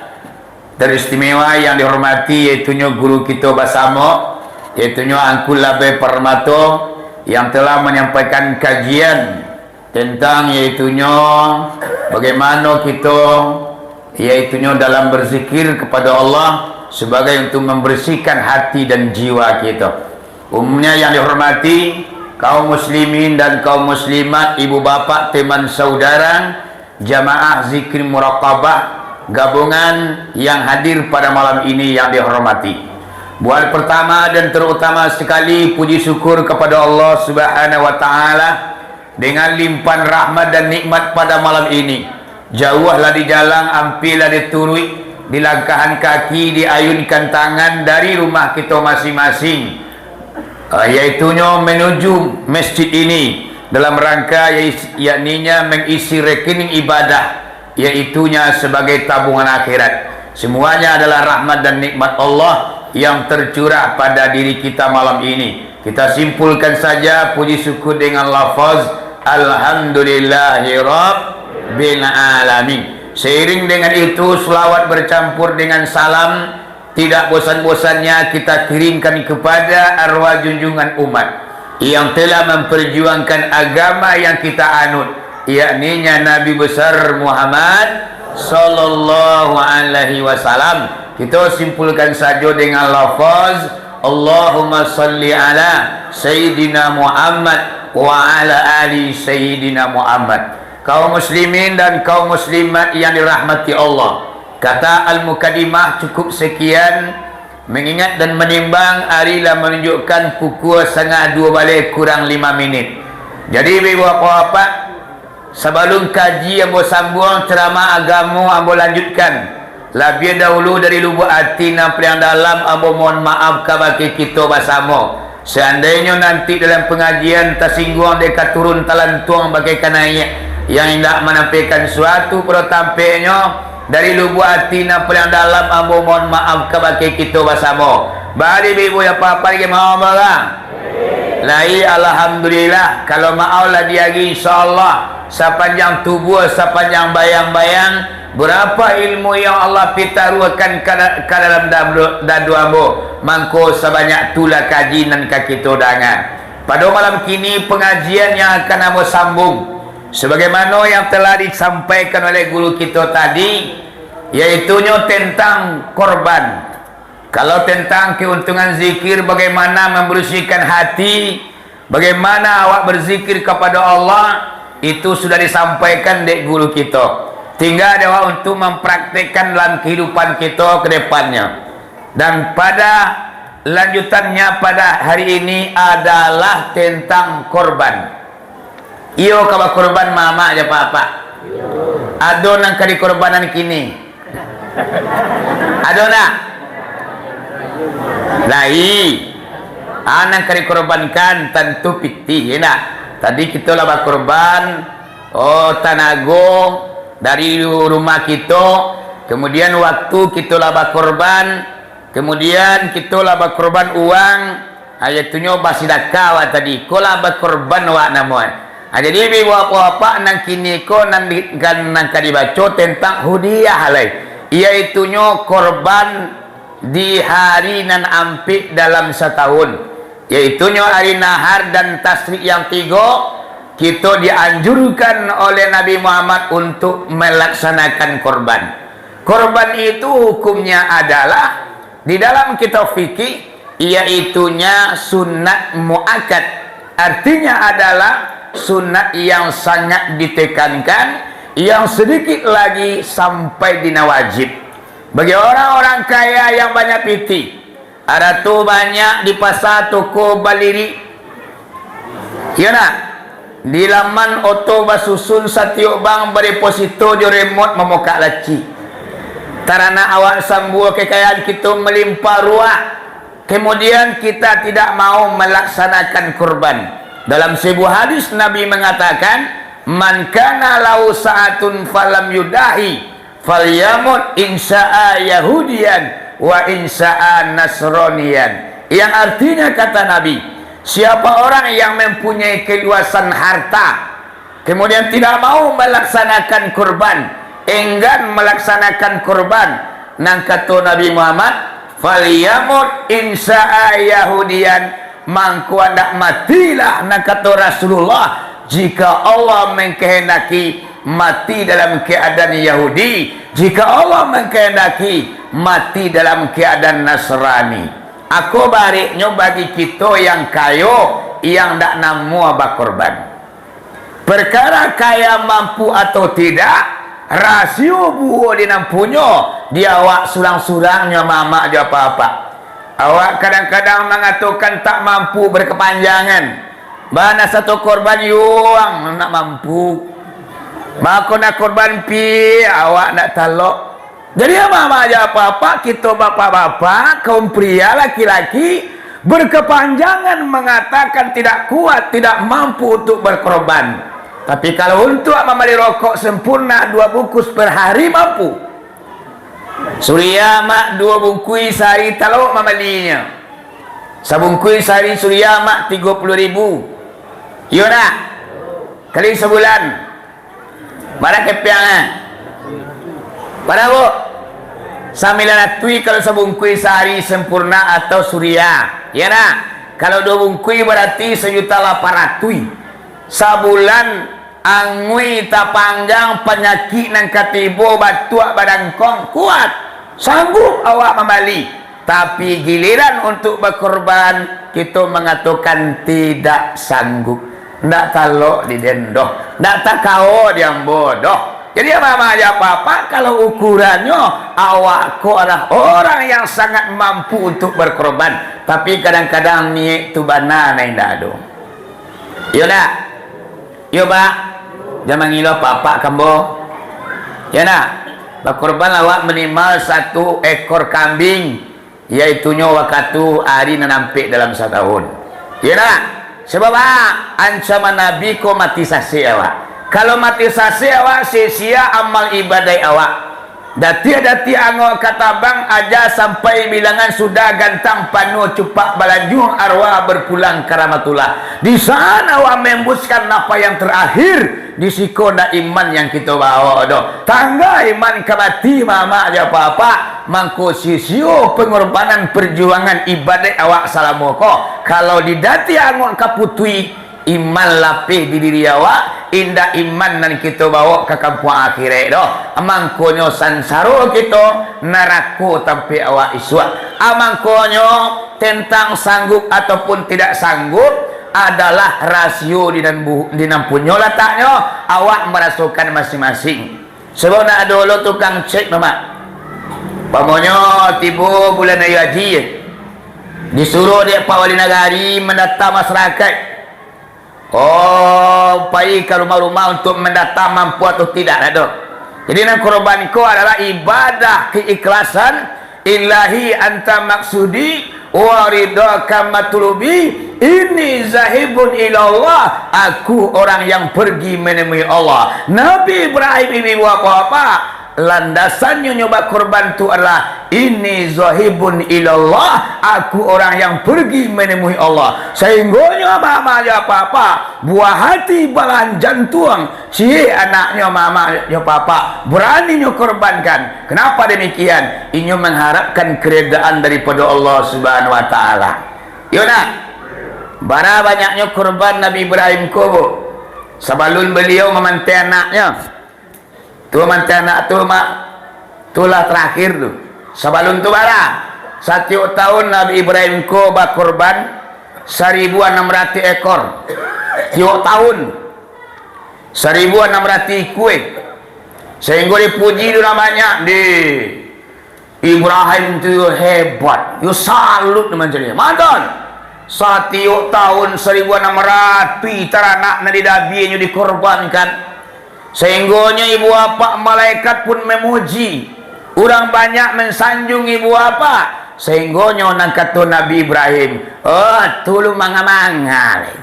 teristimewa yang dihormati, yaitunyo guru kito basamo, yaitunyo Angku Labai Parmato, yang telah menyampaikan kajian tentang yaitunyo bagaimana kito, yaitunyo dalam berzikir kepada Allah sebagai untuk membersihkan hati dan jiwa kito. Umumnya yang dihormati kaum muslimin dan kaum muslimat, ibu bapak, teman saudara, jamaah zikir muraqabah, gabungan yang hadir pada malam ini yang dihormati. Buat pertama dan terutama sekali, puji syukur kepada Allah Subhanahu wa Ta'ala dengan limpahan rahmat dan nikmat pada malam ini. Jauah lah dijalang, ampia lah dituruik, dilangkahan kaki, diayunkan tangan dari rumah kito masing-masing, eh, yaitunyo menuju masjid ini dalam rangka yais-, yakninya mengisi rekening ibadah, yaitunya sebagai tabungan akhirat. Semuanya adalah rahmat dan nikmat Allah yang tercurah pada diri kita malam ini. Kita simpulkan saja puji syukur dengan lafaz, "Alhamdulillahirabbil alamin." Seiring dengan itu, selawat bercampur dengan salam tidak bosan-bosannya kita kirimkan kepada arwah junjungan umat yang telah memperjuangkan agama yang kita anut, yakninya Nabi Besar Muhammad sallallahu alaihi wasallam. Kita simpulkan saja dengan lafaz, "Allahumma salli ala Sayyidina Muhammad wa ala ali Sayyidina Muhammad." Kaum muslimin dan kaum muslimat yang dirahmati Allah, kata al-mukadimah cukup sekian, mengingat dan menimbang ari lah menunjukkan pukul setengah dua baleh kurang lima minit. Jadi, ibu bapak, sabalum kaji ambo sambuang, ceramah agamo ambo lanjutkan, labiah dahulu dari lubuak ati nan paliang dalam, ambo mohon maaf kabake kito basamo. Seandainyo nanti dalam pangajian tasingguang dek ka turun, talantuang bagai ka naiak, yang indak manampaikan suatu pado tampeknyo, dari lubuak ati nan paliang dalam, ambo mohon maaf kabake kito basamo. Bali ibu-ibu, apo-apo lagi maaf, Abah? Lai, alhamdulillah. Kalau maaf lah diagi, insyaallah, sapanjang tubuah, sapanjang bayang-bayang, berapa ilmu yang Allah pitaruahkan ka da-, ka dalam dadu, dadu ambo, mangko sabanyak tulah kaji nan ka kito danga. Pado malam kini, pangajian yang akan ambo sambung, sebagaimana yang telah disampaikan oleh guru kito tadi, yaitunyo tentang korban. Kalau tentang keuntungan zikir, bagaimana membersihkan hati, bagaimana awak berzikir kepada Allah, itu sudah disampaikan dek guru kito. Tingga dek awak untuk mempraktekkan dalam kehidupan kito ke depannya. Dan pada lanjutannya pada hari ini adalah tentang korban. Iyo ka bakorban mamak jo apak-apak? Ado nan ka dikorbanan kini? Ado ndak? Lai. Ah, nan ka dikorbankan tantu pitih, yo ndak? Tadi kito lah bakorban, oh, tanago, Dari rumah kito, kemudian waktu kito lah bakorban, kemudian kito lah bakorban uang, ha, yaitunyo basidakah awak tadi, ko lah bakorban awak namonyo. Ha, jadi, bapak-bapak, nan kini ko nan di, kan, nan ka dibaco tentang hudiah lai, yaitunyo korban di hari nan ampek dalam satahun, yaitunyo ari nahar dan tasyrik yang tigo, kito dianjurkan oleh Nabi Muhammad untuk melaksanakan korban. Korban itu hukumnya adalah, di dalam kitab fikih, yaitunya sunat muakkad. Artinya adalah sunat yang sangat ditekankan, yang sedikit lagi sampai di nan wajib. Bagi orang-orang kaya yang banyak pitih, arato banyak di pasa toko balirik, iyo nak, di laman oto basusun satiok bank badeposito jo remot mamukak laci. Taranak awak sambua kekayaan kito malimpah ruah, kemudian kita tidak mau melaksanakan kurban. Dalam sebuah hadis Nabi mengatakan, "Man kana lahu sa'atun falam yudahi, falyamut in sya'a Yahudiyan wa in sya'a Nasroniyan." Yang artinya, kata Nabi, siapa orang yang mempunyai keluasan harta, kemudian tidak mau melaksanakan kurban, enggan melaksanakan kurban, nan kato Nabi Muhammad, "Falyamut in sya'a Yahudiyan," mangko andak matilah, nan kato Rasulullah, jika Allah mengkehendaki, mati dalam keadaan Yahudi, jika Allah mengkehendaki, mati dalam keadaan Nasrani. Ako bareknyo bagi kito yang kayo, yang ndak namuah bakorban. Perkara kaya mampu atau tidak, rasio buah di nan punyo, di awak surang-surangnyo, mamak jo apak-apak. Awak kadang-kadang mangatokan tak mampu berkepanjangan. Bana sato korban yuang nak mampu. Mako nak korban pi, awak nak talok. Jadi, amak-amak jo apak-apak, kito bapak-bapak, kaum pria, laki-laki, berkepanjangan mengatakan tidak kuat, tidak mampu untuk berkorban. Tapi kalau untuk mambali rokok Sempurna dua bungkus per hari mampu. Suria mak dua bungkui sahari talok mambalinyo. Sabungkui sahari Suria mak tigo puluah ribu. Iyo nak? Kali sabulan. Bara kepiang, eh? Bara, Bu? Sambilan ratuih kalau sabungkui sahari Sempurna atau Suria. Iyo nak? Kalau dua bungkui barati sajuta lapan ratuih. Sabulan anguih tapanggang, panyakik nan ka tibo, batuak badangkong, kuat, sanggup awak mambali. Tapi giliran untuk bakorban, kito mangatokan tidak sanggup. Ndak talok di den doh, ndak takawo di ambo doh. Jadi, amak-amak jo apak-apak, kalau ukurannyo, awak ko adalah orang yang sangat mampu untuk bakorban, tapi kadang-kadang niat tu bana nan indak ado. Iyo ndak? Iyo, Pak. Jan mangilo apak-apak ka ambo. Iyo ndak? Bakorban awak minimal satu ekor kambing, yaitunyo wakatu ari nan ampek dalam satahun. Iyo ndak? Sabab, ah, ancaman Nabi ko mati sasek awak. Kalau mati sasek awak, sia-sia amal ibadaik awak. Datiak-datiak angok ka tabang, aja sampai bilangan sudah, gantang panuah cupak balanjuang, arwah berpulang ka rahmatullah. Di sana awak mengembuskan nafas yang terakhir, di siko ndak iman yang kito bawa doh. Tangga iman ka mati, mamak jo apak-apak, mangko sisio pengorbanan perjuangan ibadaik awak salamo ko, kalau di datiak angok ka putui, iman lapeh di diri awak, indak iman nan kito bawok ka kampuang akhiraik doh. Mangkonyo sansaro kito, narako tampek awak isuak. Mangkonyo tentang sanggup ataupun tidak sanggup adalah rasio di nan bu-, di nan punyo lataknyo, awak marasokan masing-masing. Sebab nak ado lo tukang cek, mamak. Pamonyo tibo bulan raya haji, disuruh dek Pak Wali Nagari mandata masarakaik. Oh, pai ka rumah-rumah untuk mandata mampu atau tidak, ado. Jadi, nan korban ko adalah ibadah keikhlasan, "Ilahi anta maksudi, Wa ridhaka matlubi, inni zahibun ilallah, aku orang yang pergi menemui Allah. Nabi Ibrahim, ibu bapak-bapak, landasannyo nyo bakorban tu adalah, inni zahibun ilallah, aku orang yang pergi menemui Allah. Sahinggonyo, mama jo papa, buah hati, balahan jantuang, ciek anaknyo, mama jo papa, barani nyo korbankan. Kenapa demikian? Inyo mengharapkan keridaan daripada Allah Subhanahu wa Ta'ala. Iyo nah, bara banyaknyo korban Nabi Ibrahim ko, Bu. Sabalun baliau mamantai anaknyo, tu mamantai anak tu, Mak, tu lah terakhir tu. Sabalun tu bara, satiok tahun Nabi Ibrahim ko bakorban saribu anam ratuih ekor. Tiok tahun, saribu anam ratuih ikua. Sahinggo dipuji urang banyak, di Ibrahim tu yo hebat, yo salut mancaliak. Mantan, satiok tahun saribu anam ratuih taranak nan didabienyo dikorbankan. Sahinggonyo ibu apak malaikat pun memuji. Urang banyak mensanjung ibu apak. Sahinggonyo nan kato Nabi Ibrahim, "Oh, tu lu manga-manga lai.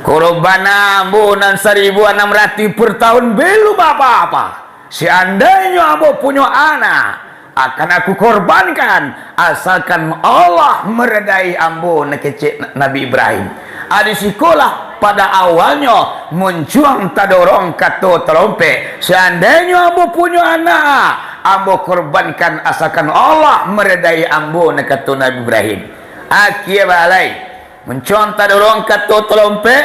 Korban ambo nan saribu anam ratuih per tahun belum apa-apa. Seandainyo ambo punyo anak, akan aku korbankan, asalkan Allah meredai ambo," nan kecek Nabi Ibrahim. Adi sikolah pada awalnyo muncuang tadorong kato talompek, "Seandainyo ambo punyo anak, ambo korbankan, asalkan Allah meredai ambo," nan kato Nabi Ibrahim. Akia balai. Muncuang tadorong kato talompek,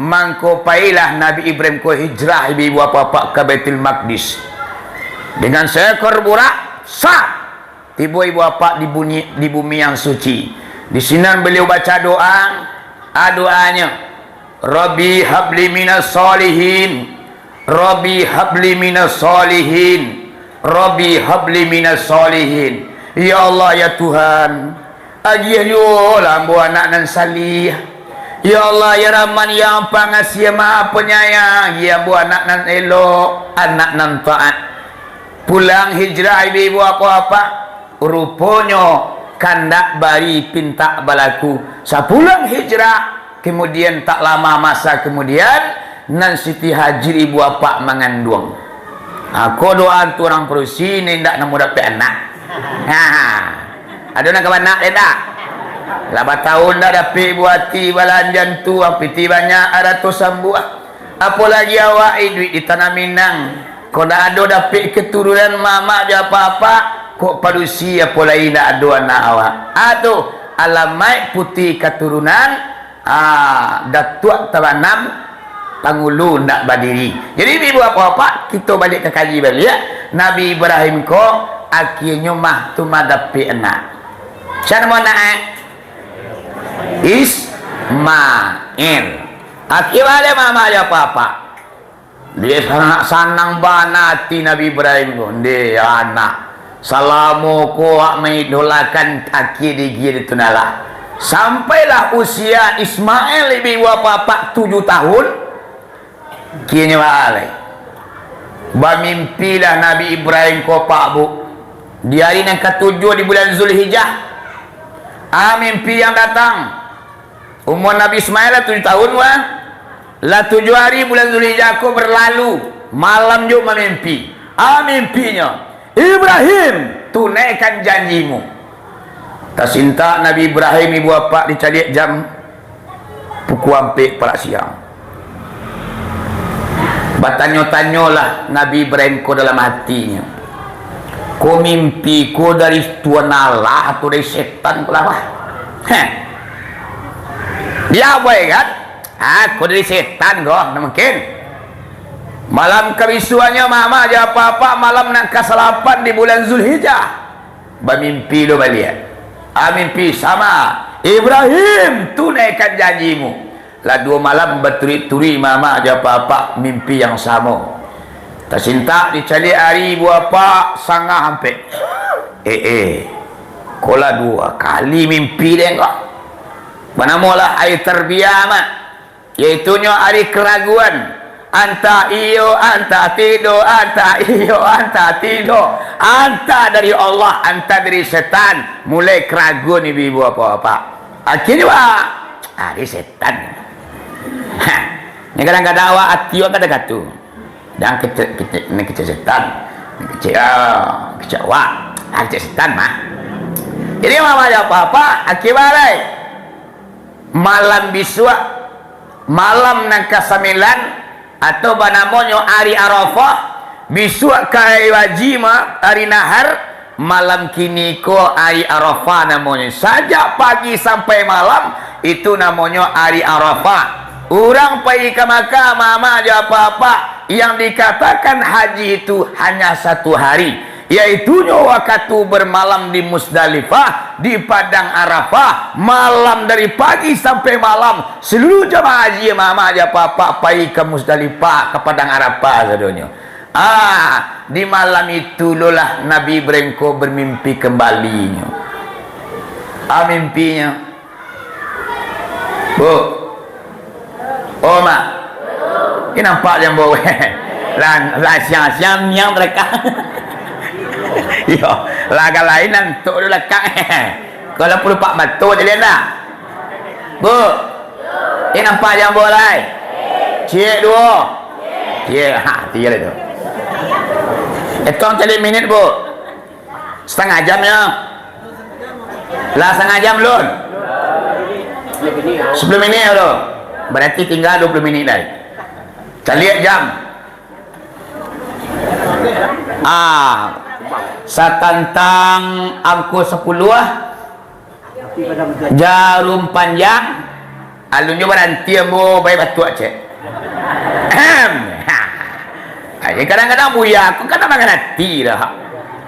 mangko pailah Nabi Ibrahim ko hijrah, ibu apak-apak, ka Baitul Maqdis. Dengan seekor burak, sah, tibo ibu apak di buni-, di bumi yang suci. Di sinan baliau baca doa, a, doanyo, "Rabbi habli minas sholihin, Rabbi habli minas sholihin, Rabbi habli minas sholihin." Ya Allah, ya Tuhan, agiah juolah ambo anak nan salih. Ya Allah, ya Rahman, ya Pangasiah, Maha Penyayang, agiah ambo anak nan elok, anak nan taat. Pulang hijrah, ibu-ibu, apak-apak, ruponyo kandak bari pintak balaku. Sapulang hijrah, kemudian tak lama masa kemudian, nan Siti Hajar ibu apak manganduang. Ha, ko doa tu urang padusi, ni indak namuah dapek anak. Ha, ado nan ka baanak dek indak? Lah batahun dak dapek buati balanjan tu, pitih banyak, arato sambuah. Apolagi awak iduik di Tanah Minang, kok ndak ado dapek keturunan mamak jo apak-apak, kok padusi apo lai ndak ado anak awak. Ah, tu, alamaik putuih katurunan, ah, Datuak tabanam, pangulu ndak badiri. Jadi, ibu apak-apak, kito baliak ka kaji baliak, Nabi Ibrahim ko, akienyo mah tu mah dapek anak. Sia namo anak, eh? Ismail. Akia baliak mamak jo apak-apak. Dia sanang, sanang bana ati Nabi Ibrahim ko. Ndeh, anak, salamo ko awak maidolakan akia digia di tu nah lah. Sampailah usia Ismail, ibu apak-apak, tujuah tahun. Kini baalai. Bamimpilah Nabi Ibrahim ko, Pak, Bu. Di ari nan katujuah di bulan Zulhijjah. Ah, mimpi yang datang. Umua Nabi Ismail lah tujuah tahun, wah. Lah tujuah ari bulan Zulhijjah ko berlalu, malam jo mamimpi. Ah, mimpinyo, "Ibrahim, tunaikan janjimu." Tasintak Nabi Ibrahim, ibu apak, dicaliak jam pukua ampek parak siang. Batanyo-tanyolah Nabi Ibrahim ko dalam atinyo, "Ko mimpi ko dari Tuhan Allah atau dari setan ko lah, wah?" Heh. Dia abai kan? "Ah, ko dari setan ko, ndak mungkin." Malam kabisuaknyo, mamak jo apak-apak, malam nan kasalapan di bulan Zulhijjah, bamimpi lo baliak. Ah, mimpi sama. "Ibrahim, tunaikan janjimu." Lah duo malam baturuik-turuik mamak jo apak-apak mimpi yang samo. Tasintak dicaliak ari, ibu apak, sangah ampek. Eh, eh. Ko lah duo kali mimpi den ko. Banamolah ari tarbiah, Mak. Yaitunyo ari keraguan, Antah iyo, antah tido, antah iyo, antah tido. Antah dari Allah, antah dari setan. Mulai karaguan ibu-ibu bapak-bapak. Akhirnyo, wah, ari setan. Ha. Ni kadang-kadang awak ati awak kada katu. Dan kecek, kecek, ni kecek setan. Ni kecek, ah, kecek awak. Ah, kecek setan mah. Jadi, mama jo papa, akhirnyo lai. Malam bisuak, malam nan kasambilan, atau banamonyo ari Arafah, bisuak ka ari Haji ma-, ari Nahar, malam kini ko ari Arafah namonyo. Sajak pagi sampai malam, itu namonyo ari Arafah. Urang pai ka Makkah, mama jo papa, yang dikatakan haji itu hanya satu hari. Yaitunyo wakatu bermalam di Musdalifah, di Padang Arafah, malam dari pagi sampai malam, seluruh jamaah haji, mama jo papa, pai ka Musdalifah, ka Padang Arafah sadonyo. Ah, di malam itu lo lah Nabi Ibrahim ko bermimpi kembalinyo. Ah, mimpinyo. Bu. Oh, Mak. Ini nampak jambo. Lah, lah siang-siang niang mereka. Yo, lah agak lain nan tok di belakang. Kalau puluh pak batul jadi anda. Bu. Ini nampak jambo lai. Cik dua. Cik, ha, tiga itu. Etong cari minit, Bu. Setengah jam ya. Lah setengah jam lun. Sepuluh minit ya lo. Berarti tinggal dua puluh minit lai. Caliak jam. Ah, satantang angko sepuluh ah. Jarum panjang, alun jo baranti ambo, bae batuak, cek. Ahem. Ha. Ai, kadang-kadang buya ko kada mangarati doh.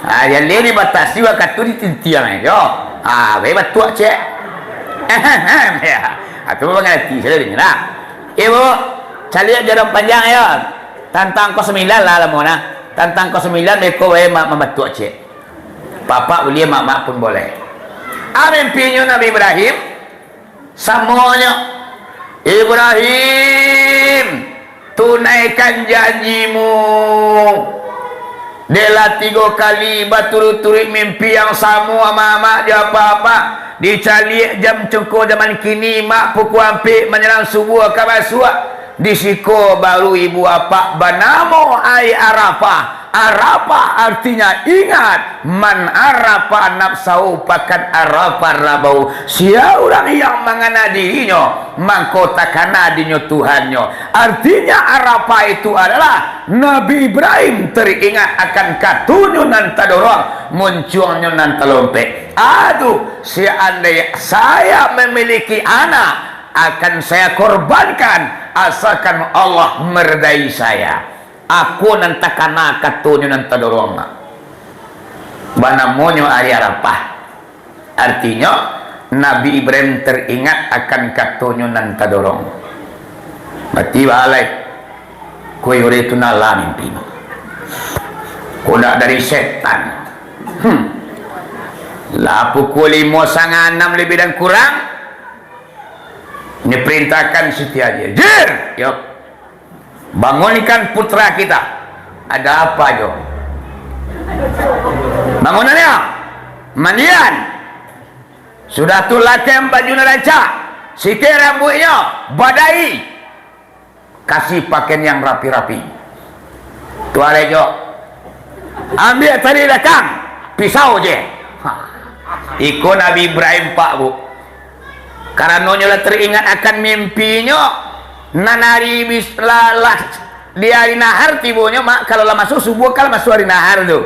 Ha, jaleh dibatasi wakatu ditintiang, yo. Ha, bae batuak, cek. Ahem. Ya. Ha, tu mangarati, sudah dengar lah. Ibu, caliak jarum panjang, yo. Tantang ko sembilan lah lamo nah. Tantang ko sembilan beko bae ma-, mambatuak, cek. Bapak buliah, mamak pun boleh. Ah, mimpinyo Nabi Ibrahim, samonyo, "Ibrahim, tunaikan janjimu." Dek lah tigo kali baturuik-turuik mimpi yang samo, mamak jo apak-apak. Dicaliak jam cungko zaman kini, mak pukua ampek manyalang subuah ka basuak. Di siko baru ibu apak banamo ari Arafah. Arafah artinyo ingat, "Man arafa nafsahu fakad arafa rabbahu." Sia urang yang mangana dirinyo, mangko takana dirinyo Tuhannyo. Artinyo Arafah itu adalah Nabi Ibrahim teringat akan katonyo nan tadorong, muncuangnyo nan talompek. Aduh, seandai saya memiliki anak, akan saya korbankan, asalkan Allah meredai saya. Ako nan takana katonyo nan tadorong, banamonyo ari Arafah. Artinyo, Nabi Ibrahim teringat akan katonyo nan tadorong. Mati balai. Koi ure tu nala mimpi. Kok ndak dari setan. Hmm. Lah pukul limo sanga anam lebih dan kurang, diperintahkan Siti Hajar. "Jir!" "Yo." "Bangunkan putra kita." "Ada apa, Jo?" "Bangunannya mandian. Sudah tu lakaian baju nan rancak, sikek rambuiknyo, badai. Kasih pakaian yang rapi-rapi." "Tu alai, Jo." "Ambiak tali lakang, pisau je." Ha. Iko Nabi Ibrahim, Pak, Bu. Karanonyo lah teringat akan mimpinyo, nan ari bis-, lah, lah di ari nahar tibonyo, mak, kalau lah masuk subuah, kan lah masuk ari nahar tu.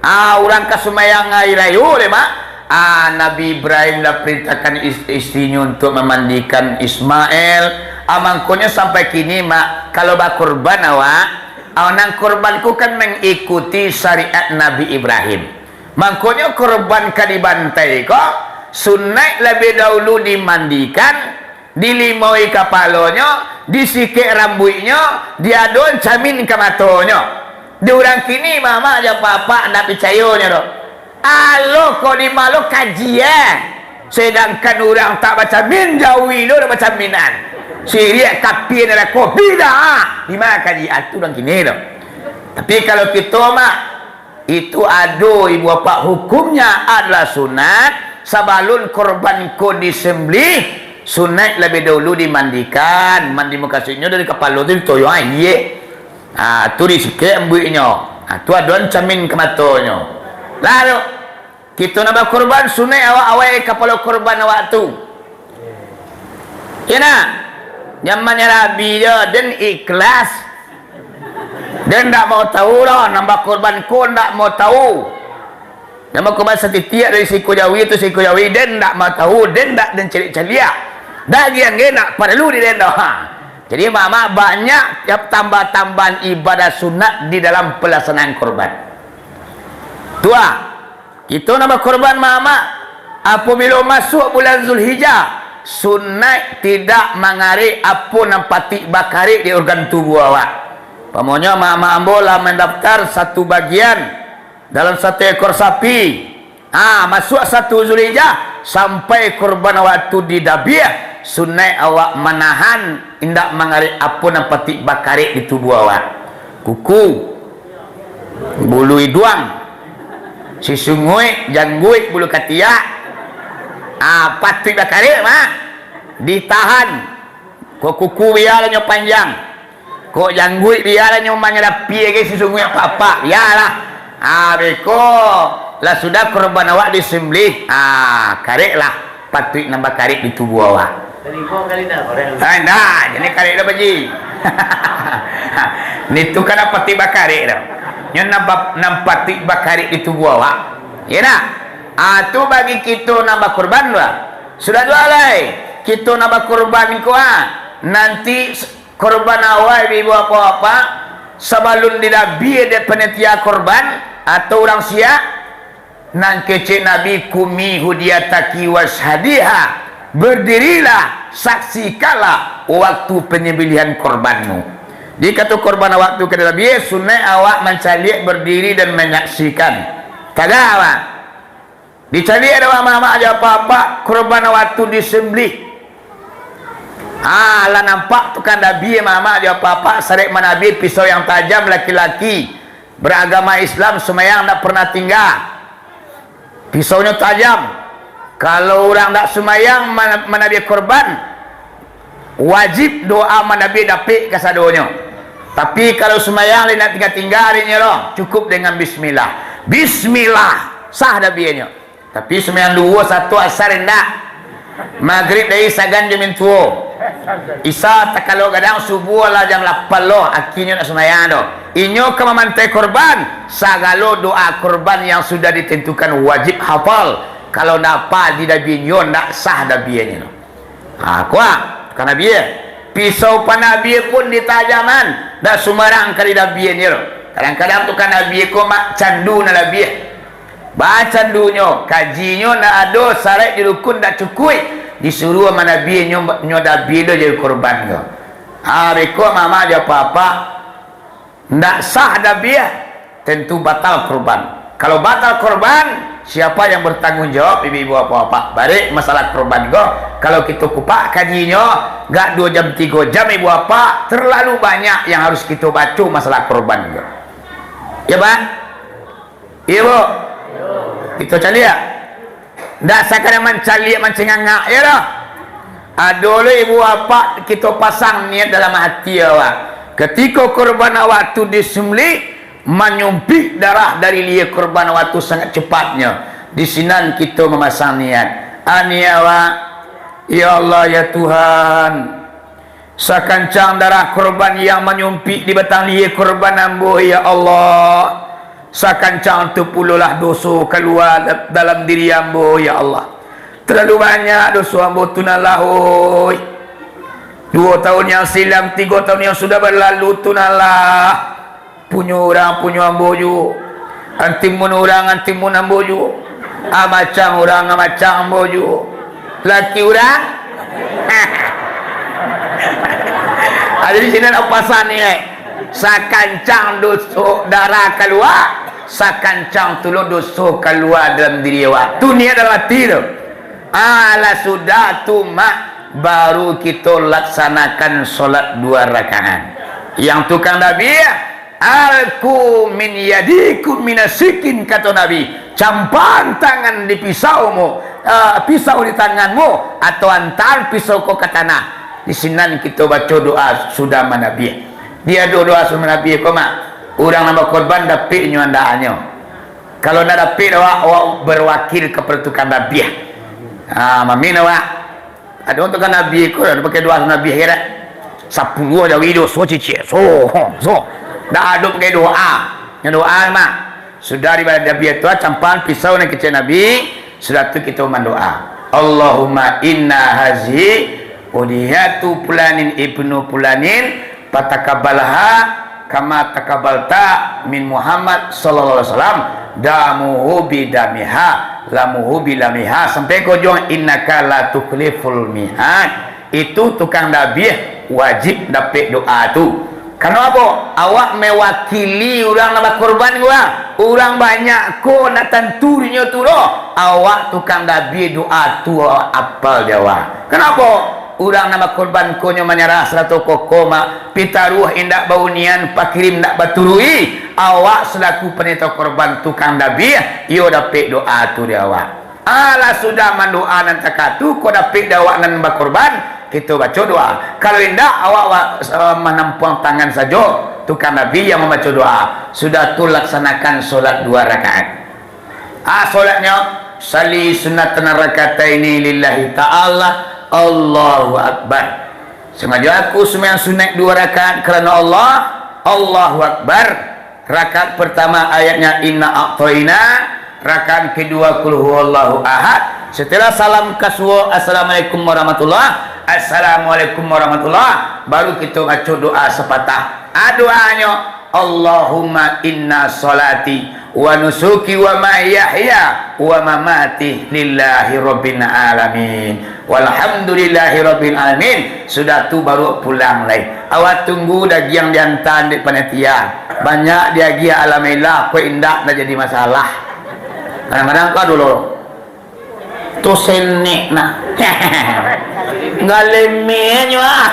Ah, urang ka sumbayang ari rayo le, mak. Ah, Nabi Ibrahim lah perintahkan is-, istrinyo untuk memandikan Ismail. Ah, mangkonyo sampai kini, mak, kalau bakurban awak, ah, nan kurban ko kan mengikuti syariat Nabi Ibrahim. Mangkonyo kurban ka dibantai ko, sunaik labiah dahulu dimandikan, dilimaui kapalonyo, disikek rambuiknyo, diadon camin ka matonyo. Di urang kini, mamak jo apak-apak ndak picayonyo doh. Alo ko di malo kaji, eh. Sedangkan urang tak bacamin, jauah lo dak bacaminan. Syirik, kafir, narako, bid'ah. Di ma kaji? Atu urang kini tu. Tapi kalau kito mah, itu ado, ibu bapak, hukumnya adalah sunat. Sabalun korban ko disembelih, sunat labiah dahulu dimandikan. Mandi mukasuiknyo dari kapalo tu ditoyok aia. Ha, tu disikek ambuiknyo. Ha, tu adoan camin ka matonyo. Lalu, kito nan bakorban, sunat awak awai kapalo korban awak tu. Iyo nah, jan manyarabi jo, den ikhlas. Den ndak mau tahu doh, nan bakorban ko ndak mau tahu. Nan bakorban satitiak dari siko jawi tu siko jawi, den ndak mau tahu, den ndak den caliak-caliak. Dagiang ge ndak paralu di den doh. Ha. Jadi, mamak, banyak tambah-tambahan ibadah sunat di dalam pelaksanaan korban. Tu ah, kito nan bakorban, mamak, apabilo masuak bulan Zulhijjah, sunat tidak mangarek apo nan patik bakarek di organ tubuah awak. Umpamonyo, mamak ambo lah mandaftar satu bagian dalam satu ekor sapi. Ah, masuak satu Zulhijjah, sampai korban awak tu didabiah, sunat awak manahan, indak mangarek apo nan patik bakarek di tubuah awak. Kuku, bulu iduang, sisunguik, jangguik, bulu katiak, ah, patuik bakarek, mak. Ditahan. Kok kuku bialah nyo panjang. Kok jangguik bialah nyo manyalapi gai sisunguik apak-apak. Bialah. Ah, beko. Lah sudah korban awak disembelih. Ah, kareklah patuik nan bakarek di tubuah awak. Tarimo kali dah, orang. Ah, indak. Jadi karek dah, Pak Ji. Ni tu kan patuik bakarek dah. Nyo nan ba-, nan patuik bakarek di tubuah awak. Iyo nah. Ah, tu bagi kito nan bakorban tu lah. Sudah tu alai, kito nan bakorban ko, ah, nanti s-, korban awak, ibu-ibu, apak-apak, sabalun didabiah dek panitia korban atau urang siak, nan kecek Nabi, "Kumi hudiyataki wasyhadiha," berdirilah, saksikanlah waktu penyembelihan korbanmu. Jadi, kato korban awak tu ka didabiah, sunat awak mancaliak berdiri dan manyaksikan. Tagak awak. Dicaliak dek awak mamak jo apak-apak, korban awak tu disembelih. Ah, lah nampak tu kan dabiah mamak jo apak-apak, sarek manabiah pisau yang tajam, laki-laki beragama Islam, sumayang ndak pernah tingga. Pisaunyo tajam. Kalau urang ndak sumayang mana-, manabiah korban, wajib doa manabiah dapek kasadonyo. Tapi kalau sumayang lai ndak tingga-tingga arinyo doh, cukup dengan bismillah. Bismillah, sah dabiahnyo. Tapi sumayang duo, satu, asar indak. Magrib lai sagan jo mintuo. Isya takalo gadang, subuah lah jam lapan lo, akinyo ndak sumayang doh. Inyo ka mamantai korban, sagalo doa korban yang sudah ditentukan wajib hafal. Kalau ndak hafal, didabiahnyo ndak sah dabiahnyo. Ha, kuat, ka dabiah. Pisau panabiah pun ditajaman, ndak sumbarang ka didabiahnyo. Kadang-kadang tu ka dabiah ko mak candu nan dabiah. Bacandunyo, kajinyo ndak ado, saraik jo rukun ndak cukuik, disuruah manabiah nyo, nyo dabiah do jadi korban ko. Ha, beko mamak jo apak-apak, ndak sah dabiah, tentu batal korban. Kalau batal korban, siapa yang bertanggung jawab, ibu-ibu, apak-apak? Barek masalah korban ko, kalau kito kupak kajinyo, gak duo jam, tigo jam, ibu apak, terlalu banyak yang harus kito baco masalah korban ko. Ya, Pak? Iyo, Bu? Kito caliak. Ndak sakadar mancaliak, mancingangak, iyo doh. Ado lo ibu apak, kito pasang niat dalam hati awak. Katiko korban awak tu disembelih, manyumpik darah dari lieh korban awak tu sangat cepatnyo. Di sinan kito mamasang niat. Ani awak, ya Allah, ya Tuhan. Sakancang darah korban yang manyumpik di batang lieh korban ambo, ya Allah. Sakancang tu pulolah doso kalua da-, dalam diri ambo, ya Allah. Talalu banyak doso ambo tu nan lah, oi. Duo tahun yang silam, tigo tahun yang sudah balalu tu nan lah. Punyo urang, punyo ambo juo. Antimun urang, antimun ambo juo. Amacang urang, amacang ambo juo. Laki urang. Ado di sinan apasan ni, eh. Sakancang doso darah kalua, sakancang tu lo doso kalua dalam diri awak. Tu niat dalam ati tu. Alah sudah tu, mak. baru kito laksanakan solat dua rakaat. Yang tukang dabiah, "Alqu min yadikum minasikin," kato Nabi, "campaan tangan di pisaumu, eh, pisau di tanganmu, atau antaan pisau ko ka tanah." Di sinan kito baco doa sudah manabiah. Di doa sudah manabiah ko, mak, urang nan bakorban dapek nyo andaknyo. Kalau ndak dapek awak, awak berwakil kepada tukang dabiah. Ah, mamin awak. Ado tukang dabiah ko, ado pakai doa nabiah kira. Sapuluah jawi doso cicik. So, so. Ndak ado pakai doa. Yang doa mah. Sudah di dabiah tu, campaan pisau nan kecek Nabi, sudah tu kito mandoa. Allahumma inna hazihi udhiyatu fulanin ibnu fulanin, fatakabalha kama takabalta min Muhammad sallallahu alaihi wasallam, damuhu bidamiha, lamuhu bilamiha, sampai ka ujuang, innaka la tukhliful mi'ad. Itu tukang dabiah wajib dapek doa tu. Karano apo? Awak mewakili urang nan bakorban ko, ah. Urang banyak ko, ndak tantu dinyo tu doh. Awak tukang dabiah doa tu awak apal di awak. Kanapo? Urang nan bakorban ko nyo manyarah sarato kokoh, mak, pitaruah indak baunian, pakirim indak baturuik. Awak salaku panitah korban, tukang dabiah, iyo dapek doa tu di awak. Alah sudah mandoa nan takatu ko dapek di awak nan bakorban, kito baco doa. Kalau indak, awak wa-, eh, manampuang tangan sajo, tukang dabiah yang mambaco doa. Sudah tu laksanakan solat dua rakaat. Ah, solatnyo, "Salli sunnatan rakataini lillahi ta'ala, Allahu Akbar." Sangajo aku sumbayang sunaik dua rakaat karano Allah, Allahu Akbar. Rakaat pertama ayatnya inna a'thaina, rakaat kedua qul huwallahu ahad. Setelah salam kasuo, "Assalamualaikum warahmatullah, assalamualaikum warahmatullah," baru kito baco doa sapatah. Ah, doanyo, "Allahumma inna salati wa nusuki wa mahyaya wa mamati lillahi rabbil alamin. Walhamdulillahi rabbil alamin." Sudah tu baru pulang lai. Awak tunggu dagiang diantaan dek panitia. Banyak diagiah alhamdulillah, kok indak, ndak jadi masalah. Kadang-kadang kau dulu. Tu senek nah. Galeme nyo ah.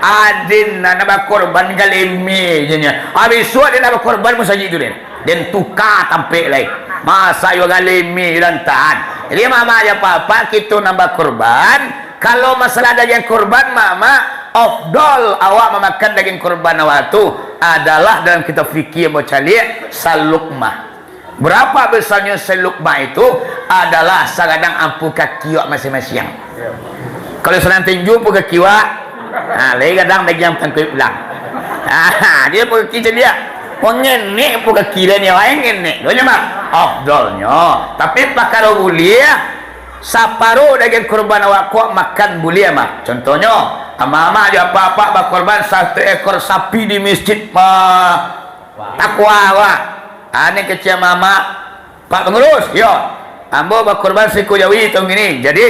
Adin nah, nak bakorban galeme je nyo. Habis suat dia nak bakorban musajik tu dia. Den tuka tampek lai. Masa iyo galeme lantahan. Jadi, mama jo papa, kito nan bakorban, kalau masalah dagiang korban, mama, afdol awak mamakan dagiang korban awak tu adalah dalam kitab fikih ambo caliak, salukmah. Berapa besarnya selukmah itu? Adalah sagadang ampu kaki awak masing-masing. Kalau sagadang tinju ampu kaki awak, ha, lai gadang dagiang tangkuik pulang. Ha, dia ampu kaki caliak. Wah, ngenek ampu kaki dia ni, wah, ngenek. Duonyo mah. Afdolnyo. Tapi pakaro buliah, saparo dagiang kurban awak ko makan buliah mah. Contohnyo, amak-amak jo apak-apak bakurban satu ekor sapi di masjid mah. Takwa awak. Ane kecek amak-amak, "Pak Pangurus, yo, ambo bakurban saikua jawi taun kini." Jadi,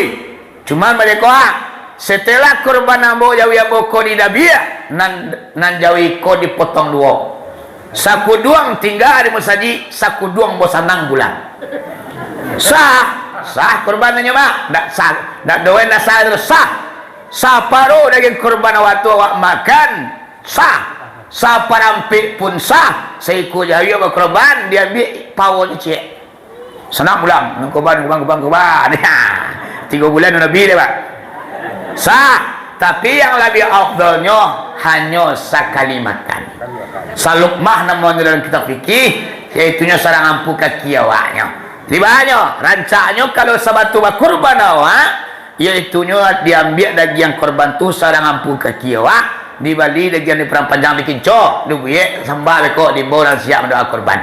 cuman baliak ko, ah, setelah kurban ambo, jawi ambo ko didabiah, nan, nan jawi ko dipotong duo. Sakuduang tingga di musajik, sakuduang ambo sanang pulang. Sah, sah kurban nyo, Mak. Ndak sah, ndak doen ndak sah, terus sah. Saparo dagiang kurban awak tu awak makan, sah. Saparampik pun sah. Saikua jawi bakurban, diambiak pawonyo ciek. Sanang pulang, kurban, kurban, kurban, kurban. Tigo bulan Nabi dia, Pak. Sah, tapi yang lebih afdalnyo hanyo sakali makan. Salukmah namonyo dalam kitab fikih, yaitunyo sarang ampu kaki awaknyo. Di banyo, rancaknyo kalau sabatu bakurban awak, yaitunyo diambiak dagiang kurban tu sarang ampu kaki awak, dibali dagiang di Padang Panjang di Kinco, dibuek sambah beko diimbau urang siap mandoa kurban.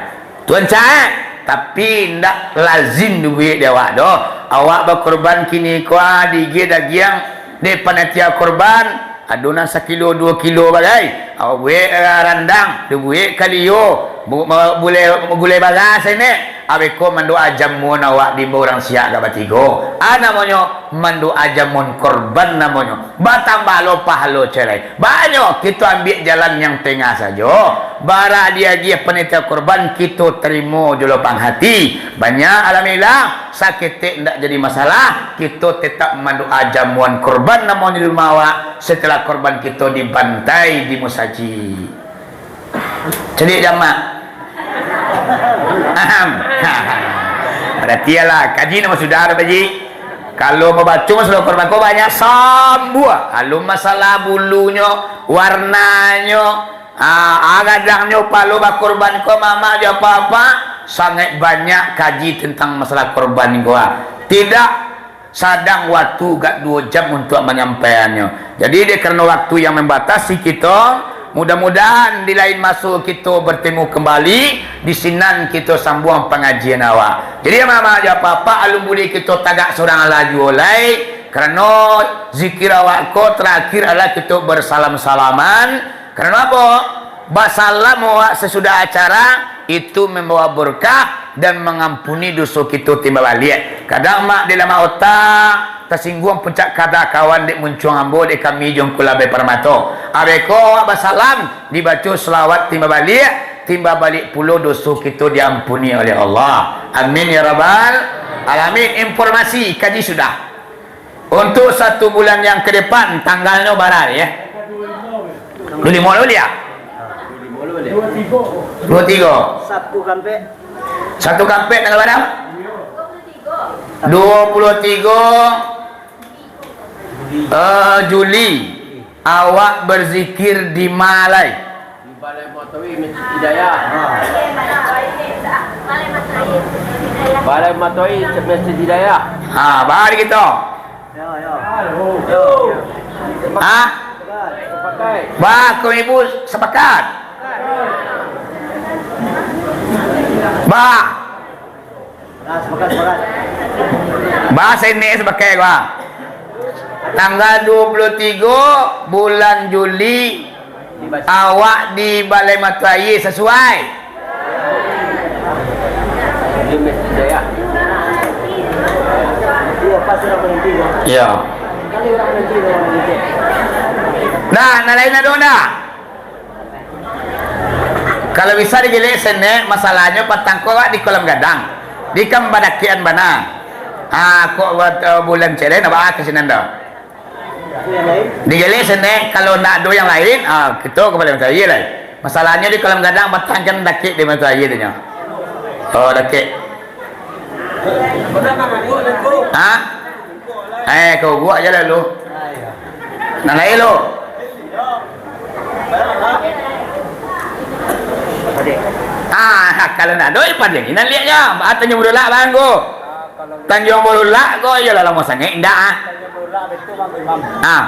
Tuan cak, tapi indak lazim dibuek di awak doh. Awak bakurban kini ko, ah, diagiah dagiang dek panitia kurban, ado nan sakilo duo kilo bagai. Awak buek, ah, randang, dibuek kalio, Bu-, ma-, bulai, gulai baras ini, abeko mandoa jamuan awak di urang siak ka batigo. Ah, namonyo mandoa jamuan korban namonyo. Batambah lo pahalo celai. Banyak kito ambiak jalan yang tengah sajo. Bara diagiah panitia korban, kito tarimo jo lapang hati. Banyak, alhamdulillah, saketek ndak jadi masalah. Kito tetap mandoa jamuan korban namonyo di rumah awak. Setelah korban kito dibantai di musajik. Caliak jamak. Aham. Barati alah, kaji namo sudah dah, Pak Ji. Kalau mambaco masalah korban ko banyak sambuah. Alun masalah bulunyo, warnanyo, ah, ah, gadangnyo, palo bakorban ko, mamak jo apak-apak, sangaik banyak kaji tentang masalah korban ko, ah. Tidak sadang waktu agak duo jam untuak manyampaiannyo. Jadi, dek karano waktu yang mambatasi kito, mudah-mudahan di lain maso kito bertemu kembali, di sinan kito sambuang pangajian awak. Jadi, mamak jo apak-apak, alun buliah kito tagak surang lah juo lai, karano zikir awak ko terakhir adalah kito bersalam-salaman. Karano apo? Basalam awak sasudah acara, itu mambawa berkah dan mangampuni doso kito timbal baliak. Kadang mak di lamak otak, tasingguang puncak kada kawan dek muncuang ambo, dek kami Jongko Labai Paramato. Abeko awak basalam, dibaco salawat timbal baliak, timbal baliak pulo doso kito diampuni oleh Allah. Amin ya rabbal alamin. Informasi kaji sudah. Untuk satu bulan yang ke depan, tanggalnyo bara, ya? Duo limo lo, ya? Duo tigo. Sabtu kampek. Sabtu kampek tanggal bara? Duo puluah tigo, eh, Juli. Awak berzikir di ma lai? Di Balai Matohi, Masjid Hidayah. Balai Matohi, Masjid Hidayah. Ha, baa di kito? Ha? Sepakat. Baa, kaum ibu sepakat? Baa. Nah, sepakat, sepakat. Baa, sini sepakat, baa. Tanggal duo puluah tigo bulan Juli, awak di Balai Matohi, sasuai? Di Masjid Hidayah. Iya, pas orang berhenti, ya. Iya. Kali orang berhenti, orang berhenti. Nah, nan lain ado ndak? Kalau bisa digelek sinan, masalahnyo patang ko awak di Kolam Gadang. Di kan badakian bana. Ah, kok buat, eh, bulan ceren, awak ka sinan dah. Digelek sinan, kalau ndak ado yang lain, ah, kito ka Balai Matohi lai. Masalahnyo di Kolam Gadang patang kan dakek di Matohi tu nyo. Oh, dakek. Ha? Eh, kau buat je lah lu. Nan lain lu. Ah, kalau ndak ado, eh, padang. Nan liek je. Ah, Tanjuang Barulak, bang, ko. Tanjuang Barulak, ko, iyolah lamo sangaik, indak, ah. Ah.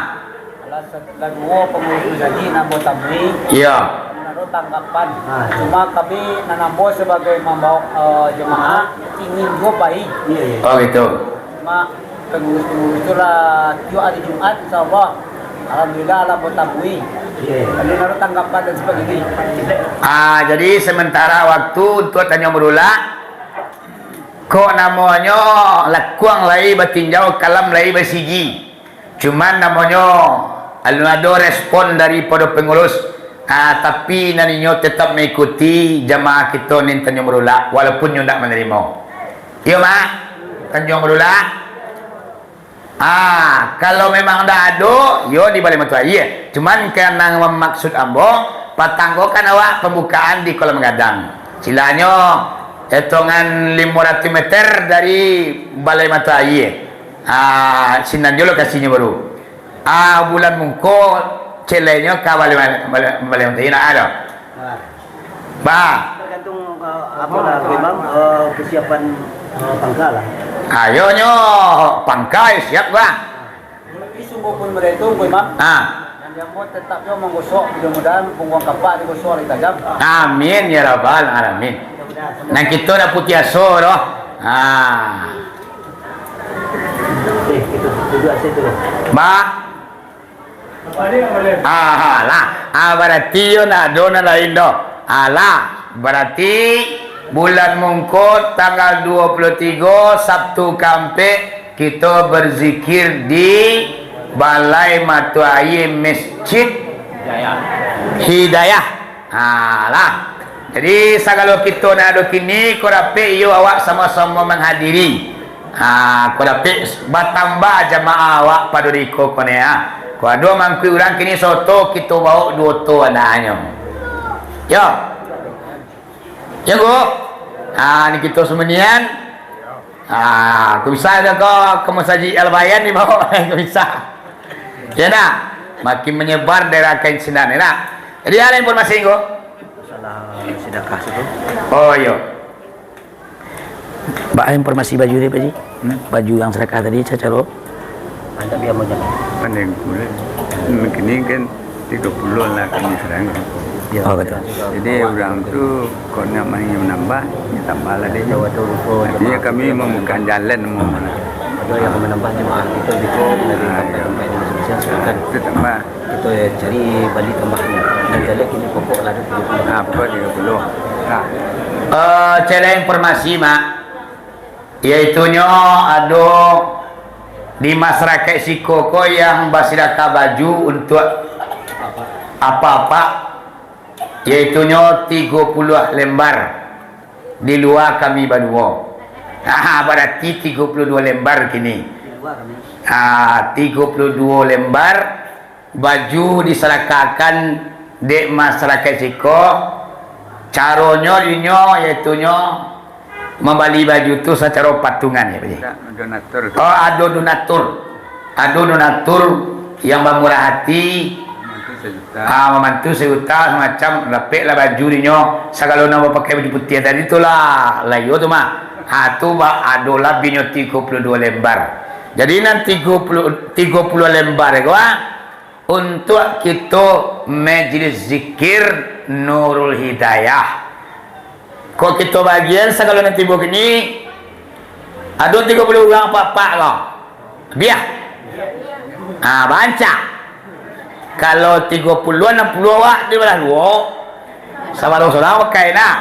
Lah se-, lah duo pangurus masajik nan ambo tamui. Iya. Nan ado tanggapan. Ha. Cuma kami nan ambo sabagai mambawa, eh, jemaah ingin juo pai. Iya, iya. Oh, gitu. Cuma pangurus-pangurus tu lah tiok hari Jumat, insyaallah. Alhamdulillah lah ambo tamui. Iya, iya. Kami nan ado tanggapan dan sebagainya. Ah, jadi sementara waktu untuak Tanjuang Barulak, kok namonyo lakuang lai batinjau, kalam lai basigi. Cuman namonyo alun ado respon daripado pangurus, ah, tapi nan inyo tetap maikuti jamaah kito nan Tanjuang Barulak, walaupun nyo ndak manarimo. Iyo, Mak? Tanjuang Barulak? Ah, kalau memang ndak ado, yo di Balai Matohi. Cuman ka nan mamaksud ambo, patang ko kan awak pambukaan di Kolam Gadang. Silanyo, etongan limo ratuih meter dari Balai Matohi. Ah, sinan jo lokasinyo baru. Ah, bulan mungko, celainyo ka Balai, Balai, Balai Matohi, nah, ado. Bah. Tergantung, eh, apo lah, Imam, eh, kesiapan, eh, pangka lah. Ayonyo, pangka siap, bah. Tapi sungguh pun baitu, Imam. Ah. Nan diambo tetap jo manggosok, mudah-mudahan pungguang kapak digosok lai tajam. Amin, ya rabbal alamin. Nan kito dah putiah aso doh. Ah. Eh, itu, duduk asyik tu. Bah. Ah, lah. Ah, barati yo ndak ado nan lain doh. Alah. Barati bulan mungko tanggal duo puluah tigo, Sabtu ka ampek, kito berzikir di Balai Mato Aie Masjid Hidayah. Ha lah. Jadi sagalo kito nan ado kini ko dapek iyo awak samo-samo manghadiri. Ha, ko dapek batambah jamaah awak pado di iko ko ne, ha. Ko ado mangkuik urang kini saoto kito baok duo oto anaknyo. Yo. Yo, Ngku. Ha, ni kito sumanian. Ha, ko bisa ado ko ka Masajik Al-Bayan dibaok, ko bisa. Yo nak. Makin manyebar daerah kain sinan ni nak. Jadi ado informasi, Ngku? Masalah sidakah situ. Oh, iyo. Baa informasi baju tadi, Pak Haji? Hmm? Baju yang sadakah tadi, sacaro? Pandai kulik. Mungkin kan tigo puluah lah kami serang. Oh, betul. Jadi urang tu kok nak manambah, yo tambah lah dek nyo. Artinyo kami mambuka jalan. Ado yang manambah jamaah kito, biko dari tampek-tampek di masing-masing, silakan. Itu tambah. Kito cari bali tambahan. Nan jaleh kini pokok lah ado tigo puluah. Ah, pokok tigo puluah. Nah. Eh, cek lai informasi, Mak. Yaitunyo ado di masyarakat siko ko yang basidakah baju untuak apak-apak, yaitunyo tigo puluah lembar di lua kami baduo. Ah, barati tigo puluah duo lembar kini. Ah, tigo puluah duo lembar baju disadakahkan dek masyarakat siko, caronyo dinyo, yaitunyo mambali baju tu sacaro patungan, yo, Pak Haji? Ado donatur. Oh, ado donatur. Ado donatur yang bamurah hati, mamantu sajuta. Ah, mamantu sajuta, samacam, dapeklah baju dinyo, sagalo nan bapakai baju putiah tadi tu lah, lah iyo tu mah. Ha, tu ba-, ado labinyo tigo puluah duo lembar. Jadi nan tigo puluah, tigo puluah lembar ko, ah, untuak kito Majelis Zikir Nurul Hidayah. Kok kito bagian sagalo nan tibo kini, ado tigo puluah urang apak-apak ko. Biah. Ah, bancak. Kalau tigo puluah, anam puluah awak dibalah duo, sabalun surang pakai nah.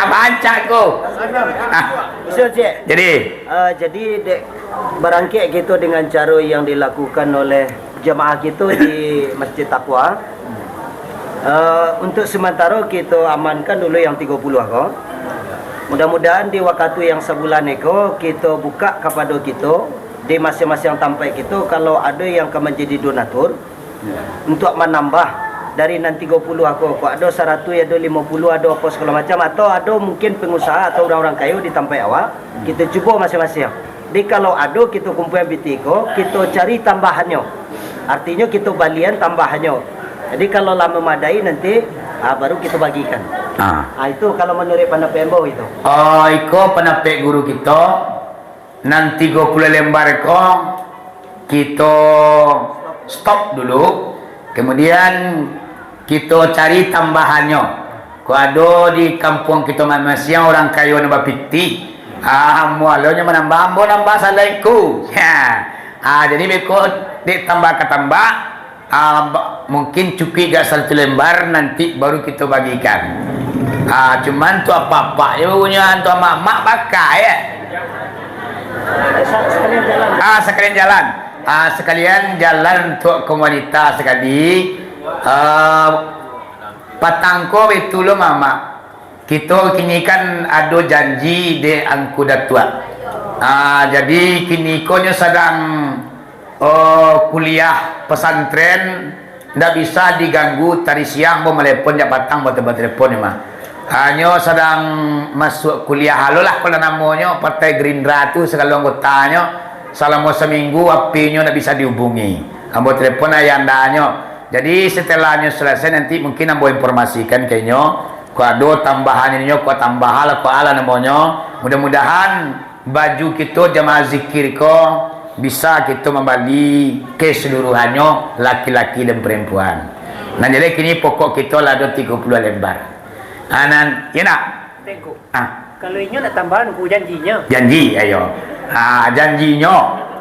Bancak ko. Ah. Usul, Cik. Jadi? Ah, jadi, dek, barangkek kito dengan caro yang dilakukan oleh jamaah kito di Masjid Taqwa. Eh, untuk sementaro kito amankan dulu yang tigo puluah ko. Mudah-mudahan di wakatu yang sabulan iko, kito buka kapado kito di masing-masing tampek kito, kalau ado yang ka manjadi donatur, untuk manambah dari nan tigo puluah ko, kok ado saratuih, ado limo puluah, ado apo sagalo macam, atau ado mungkin pengusaha atau urang-urang kayo di tampek awak, kito cubo masing-masing. Jadi, kalau ado kito kumpulan pitih ko, kito cari tambahannyo. Artinyo, kito balian tambahannyo. Jadi, kalau lah mamadai nanti, ah, baru kito bagikan. Ah. Ah, itu kalau manuruik pandapek ambo itu. Oh, iko pandapek guru kito, nan tigo puluah lembar ko, kito stop dulu. Kemudian, kito cari tambahannyo. Kok ado di kampuang kito ma-, masiang urang kayo nan bapitih, ah, mualonyo manambah, ambo nambah salain ku. Ha. Ah, jadi beko dek tambah ka tambah, ah, ba-, mungkin cukuik gak satu lembar, nanti baru kito bagikan. Ah, cuman tu apak-apak je bagunyo, tu amak-amak baka, ya. Ah, sakalian jalan. Ah, sakalian jalan untuk komunitas tadi. Ah, Patang ko baitu lo, Mamak. Kito kini kan ado janji dek Angku Datuak. Ah, jadi kini ko nyo sadang, oh, kuliah pesantren, ndak bisa diganggu, tadi siang bo malepon, jak patang bo, bo telepon ni mah. Hanyo sadang masuak kuliah alo lah, kalau namonyo Partai Gerindra tu, sagalo anggotanyo, salamo saminggu H P-nyo ndak bisa dihubungi. Ambo telepon ayah andanyo. Jadi, setelah nyo selesai, nanti mungkin ambo informasikan ka inyo, kok ado tambahan inyo, kok tambahan lah, kok alah namonyo. Mudah-mudahan baju kito jamaah zikir ko bisa kito mambali keseluruhannyo, laki-laki dan perempuan. Nah, jadi kini pokok kito lah ado tigo puluah lembar. Ah, nan, iyo nak? Tengku. Ah. Kalau inyo nak tambahan, ku janjinyo. Janji, ayo. Ah, janjinyo.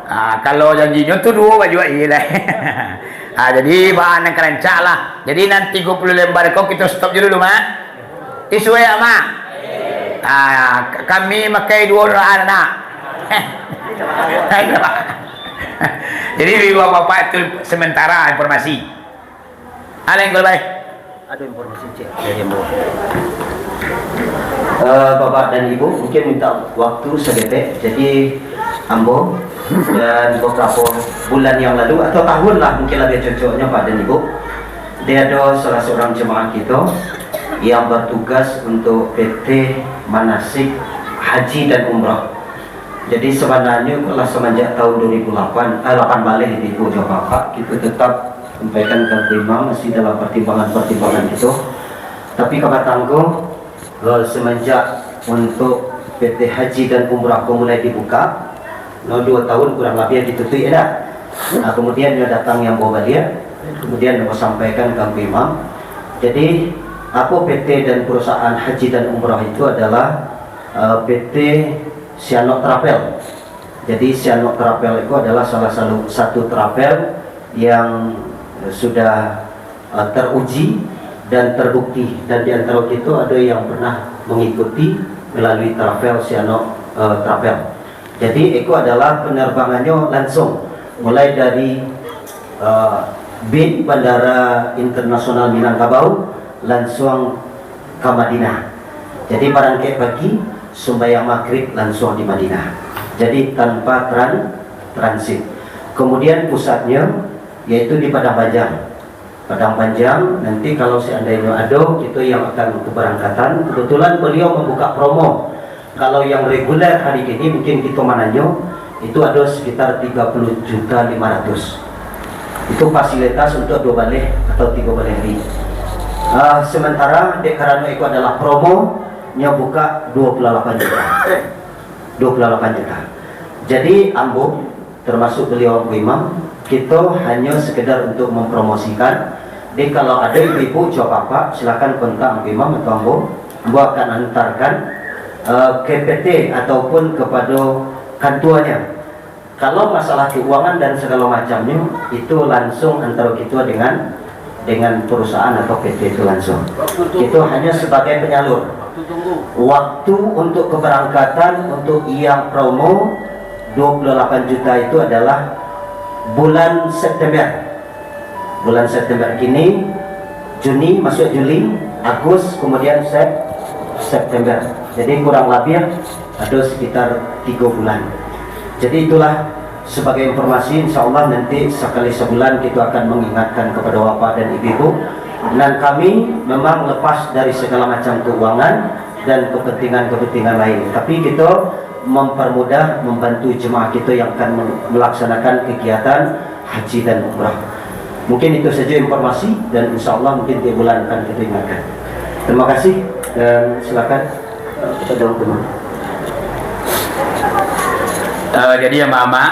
Ah, kalau janjinyo tu duo baju aia lah. Ah, jadi bahan nan ka rancak lah. Jadi nan tigo puluah lembar ko kito stop dulu, Mak. Isu ya, Mak. Ah, k- kami makai duo doa nak. Jadi, bapak-bapak tu sementara informasi. Aleng kalau baik. Ado informasi cek dari ambo. Eh, Bapak dan Ibu, mungkin minta waktu saketek. Jadi, ambo dan beberapa bulan yang lalu, atau tahun lah mungkin lebih cocoknya, Pak dan Ibu, dia ada salah seorang jemaah kita yang bertugas untuk P T manasik haji dan umrah. Jadi, sebenarnya kalau semenjak tahun dua ribu lapan, eh, lapan baleh di Ibu jo Bapak, kita tetap sampaikan ka imam masih dalam pertimbangan-pertimbangan itu. Tapi kabatang ko, eh, semenjak untuk P T haji dan umrah ko mulai dibuka, no, dua tahun kurang lebih ditutup, ya dah. Nah, kemudian nyo datang yang bawa baliak, kemudian nyo sampaikan ka imam. Jadi, apa P T dan perusahaan haji dan umrah itu adalah, eh, P T Sianok Travel. Jadi, Sianok Travel itu adalah salah satu, satu travel yang sudah, eh, teruji dan terbukti, dan di antara kita ada yang pernah mengikuti melalui travel Sianok, eh, Travel. Jadi, itu adalah penerbangannya langsung mulai dari, eh, bin Bandara Internasional Minangkabau langsung ka Madinah. Jadi, barangkek pagi, sumbayang Maghrib langsung di Madinah. Jadi, tanpa tran-, transit. Kemudian, pusatnya yaitu di Padang Panjang. Padang Panjang, nanti kalau seandainya ada kita yang akan keberangkatan, kebetulan beliau membuka promo. Kalau yang reguler hari ini, mungkin kita mananyo, itu ada sekitar tiga puluh juta lima ratus. Itu fasilitas untuk dua baleh atau tiga baleh hari. Ah, sementara, dek karano itu adalah promo, nyo buka dua puluh lapan juta. Dua puluh lapan juta. Jadi, ambo, termasuk beliau Ambo Imam, kita hanya sekedar untuk mempromosikan. Jadi, kalau ada ibu-ibu, jo bapak, silakan kontak Ambo Imam atau ambo. Ambo akan antarkan, eh, ke P T ataupun kepada kantuannya. Kalau masalah keuangan dan segala macamnya, itu langsung antara kita dengan, dengan perusahaan atau P T itu langsung. Itu hanya sebagai penyalur. Waktu untuk keberangkatan untuk yang promo dua puluh lapan juta itu adalah bulan September. Bulan September kini, Juni, masuk Juli, Agus, kemudian Sep-, September. Jadi, kurang lebih ada sekitar tiga bulan. Jadi, itulah sebagai informasi, insya Allah nanti sekali sebulan kita akan mengingatkan kepada bapak dan ibu-ibu. Dan kami memang lepas dari segala macam keuangan dan kepentingan-kepentingan lain. Tapi kita mempermudah, membantu jemaah kita yang akan melaksanakan kegiatan haji dan umrah. Mungkin itu saja informasi, dan insya Allah mungkin tiap bulan akan kita ingatkan. Terima kasih, dan silakan, eh, kepada Ungku Imam. Eh, jadi, amak-amak,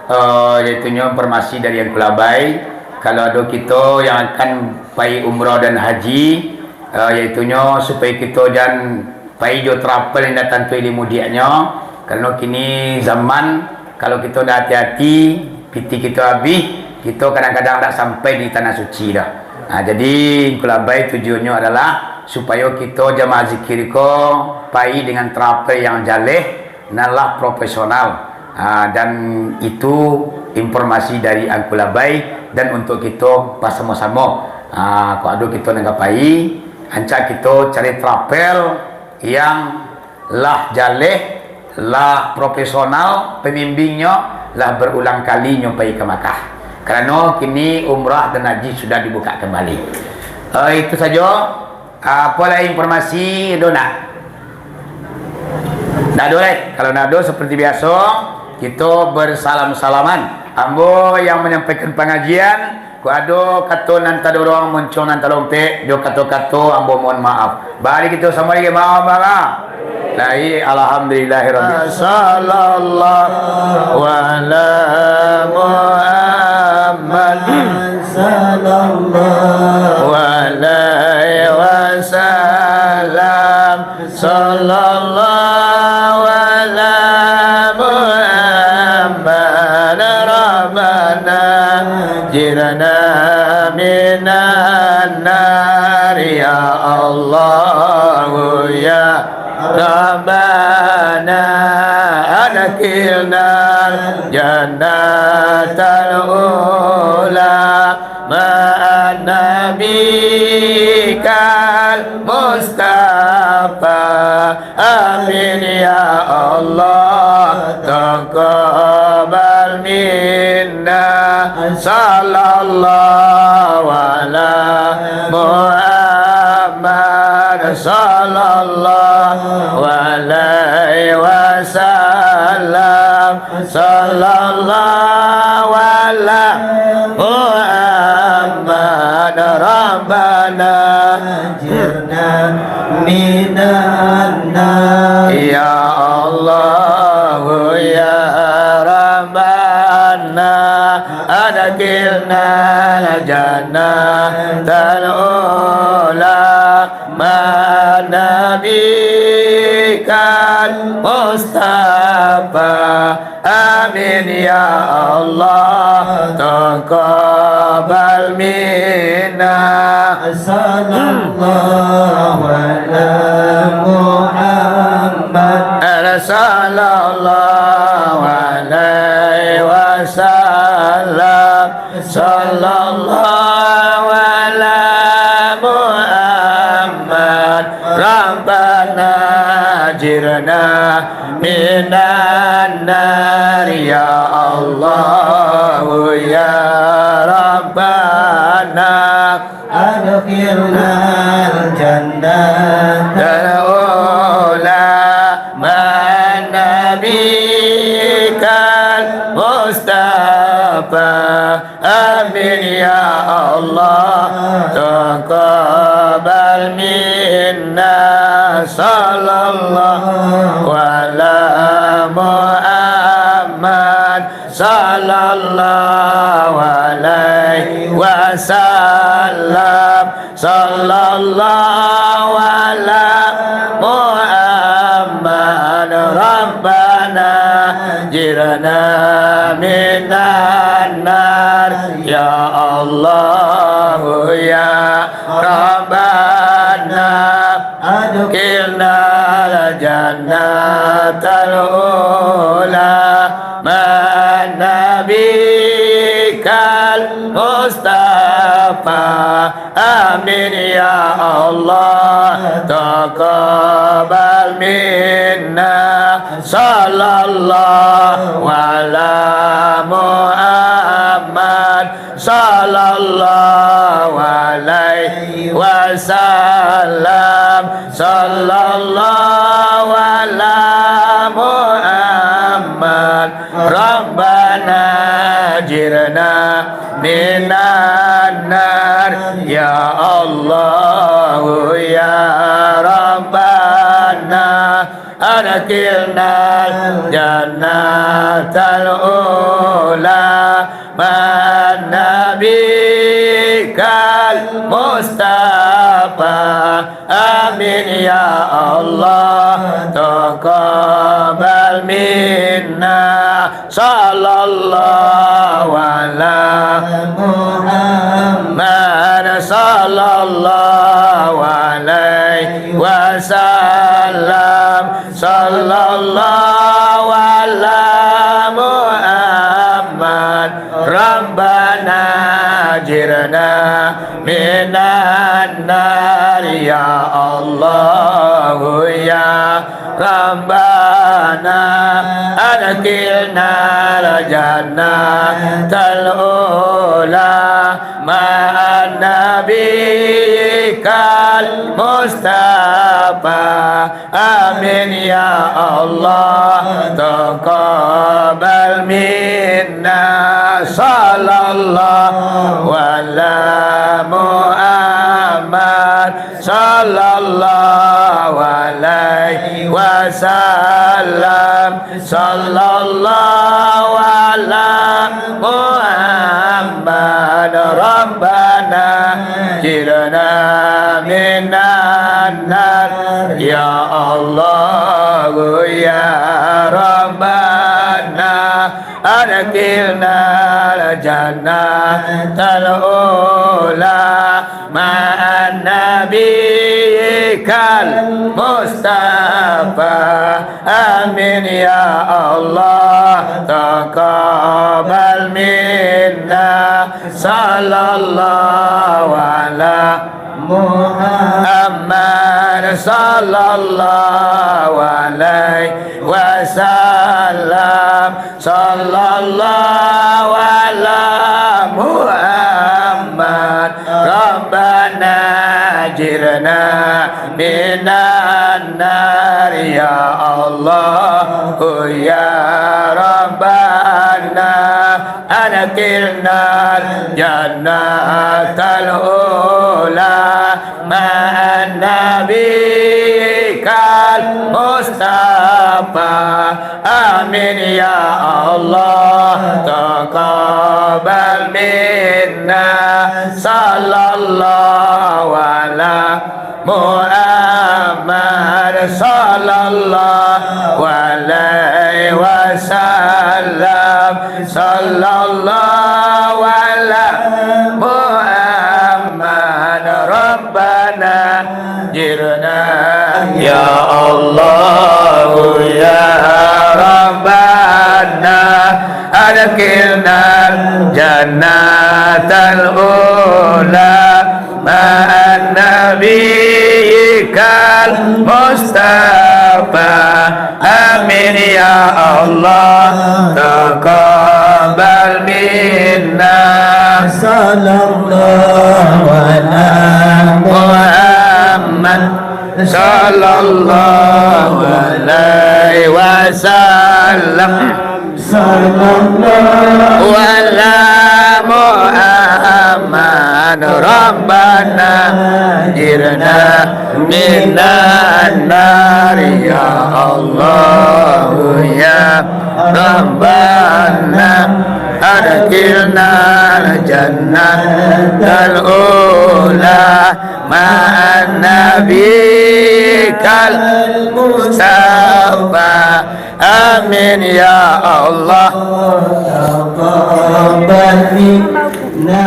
eh, yaitunyo informasi dari Angku Labai, kalau ado kito yang akan pai umrah dan haji, eh, yaitunyo supayo kito jan pai jo travel yang dak tantu ilimu diaknyo, karano kini zaman, kalau kito dak ati-ati, piti kito abih, kito kadang-kadang dak sampai di tanah suci doh. Nah, jadi, Angku Labai tujuannyo adalah supayo kito jamaah zikir ko pai dengan travel yang jaleh, nan lah profesional. Ah, dan itu informasi dari Angku Labai dan untuk kito basamo-samo. Ah, kok ado kito nan ka pai, ancak kito cari travel yang lah jaleh, lah profesional, pembimbingnyo lah berulang kali nyo pai ka Makkah. Karano kini umrah dan haji sudah dibuka kembali. Eh, itu sajo. Apo lai informasi, ado ndak? Ndak ado lai. Kalau ndak ado, seperti biaso, kito bersalam-salaman. Ambo yang menyampaikan pengajian, kok ado kato nan tadorong, muncuang nan talompek, jo kato-kato ambo mohon maaf. Bari kito samo lagi, maaf, maaf. Lai, alhamdulillahirabbil. Sallallahu ala Muhammad. Sallallahu alaihi wasallam. Sallallahu ala Muhammad. أجرنا من النار يا الله يا ربنا. أدخلنا الجنة الأولى مع نبيك المصطفى. آمين يا الله، تقبل منا. صلى الله على محمد، صلى الله عليه وسلم. صلى الله على محمد. ربنا أجرنا من النار. يا الله يا ربنا، أدخلنا الجنة الأولى مع نبيك المصطفى. آمين يا الله، تقبل منا. صلى الله على محمد. صلى الله عليه وسلم. صلى الله على محمد. ربنا أجرنا من النار يا الله يا ربنا. أدخلنا الجنة الأولى مع نبيك المصطفى. آمين يا الله، تقبل منا. صلى الله على محمد، صلى الله عليه وسلم. صلى الله على محمد. ربنا أجرنا من النار يا الله يا ربنا. أدخلنا الجنة الأولى مع نبيك المصطفى. آمين يا الله، تقبل منا. صلى الله على محمد، صلى الله عليه وسلم. صلى الله على محمد. ربنا أجرنا من النار يا الله يا ربنا. أدخلنا الجنة الأولى مع نبيك المصطفى. آمين يا الله، تقبل منا. صلى الله على محمد، صلى الله عليه وسلم. صلى الله على محمد. ربنا أجرنا من النار يا الله يا ربنا. أدخلنا الجنة الأولى مع نبيك المصطفى. آمين يا الله، تقبل منا. صلى الله على محمد، صلى الله عليه وسلم. صلى الله على محمد. ربنا أجرنا من النار يا الله يا ربنا. أدخلنا الجنة الأولى مع نبيك المصطفى. آمين يا الله، تقبل منا. صلى الله على محمد، صلى الله عليه وسلم. صلى الله على محمد. ربنا أجرنا من النار يا الله يا ربنا. أدخلنا الجنة الأولى مع نبيك المصطفى. آمين يا الله، تقبل منا. صلى الله على محمد، صلى الله عليه وسلم. صلى الله على محمد. ربنا أجرنا يا الله يا ربنا. أدخلنا الجنة الأولى مع نبيك المصطفى. آمين يا الله، تقبل منا. صلى الله على محمد، صلى الله عليه وسلم. صلى الله على محمد. ربنا أجرنا من النار يا الله يا ربنا. أدخلنا الجنة الأولى مع نبيك المصطفى. آمين يا الله. تقبل منا.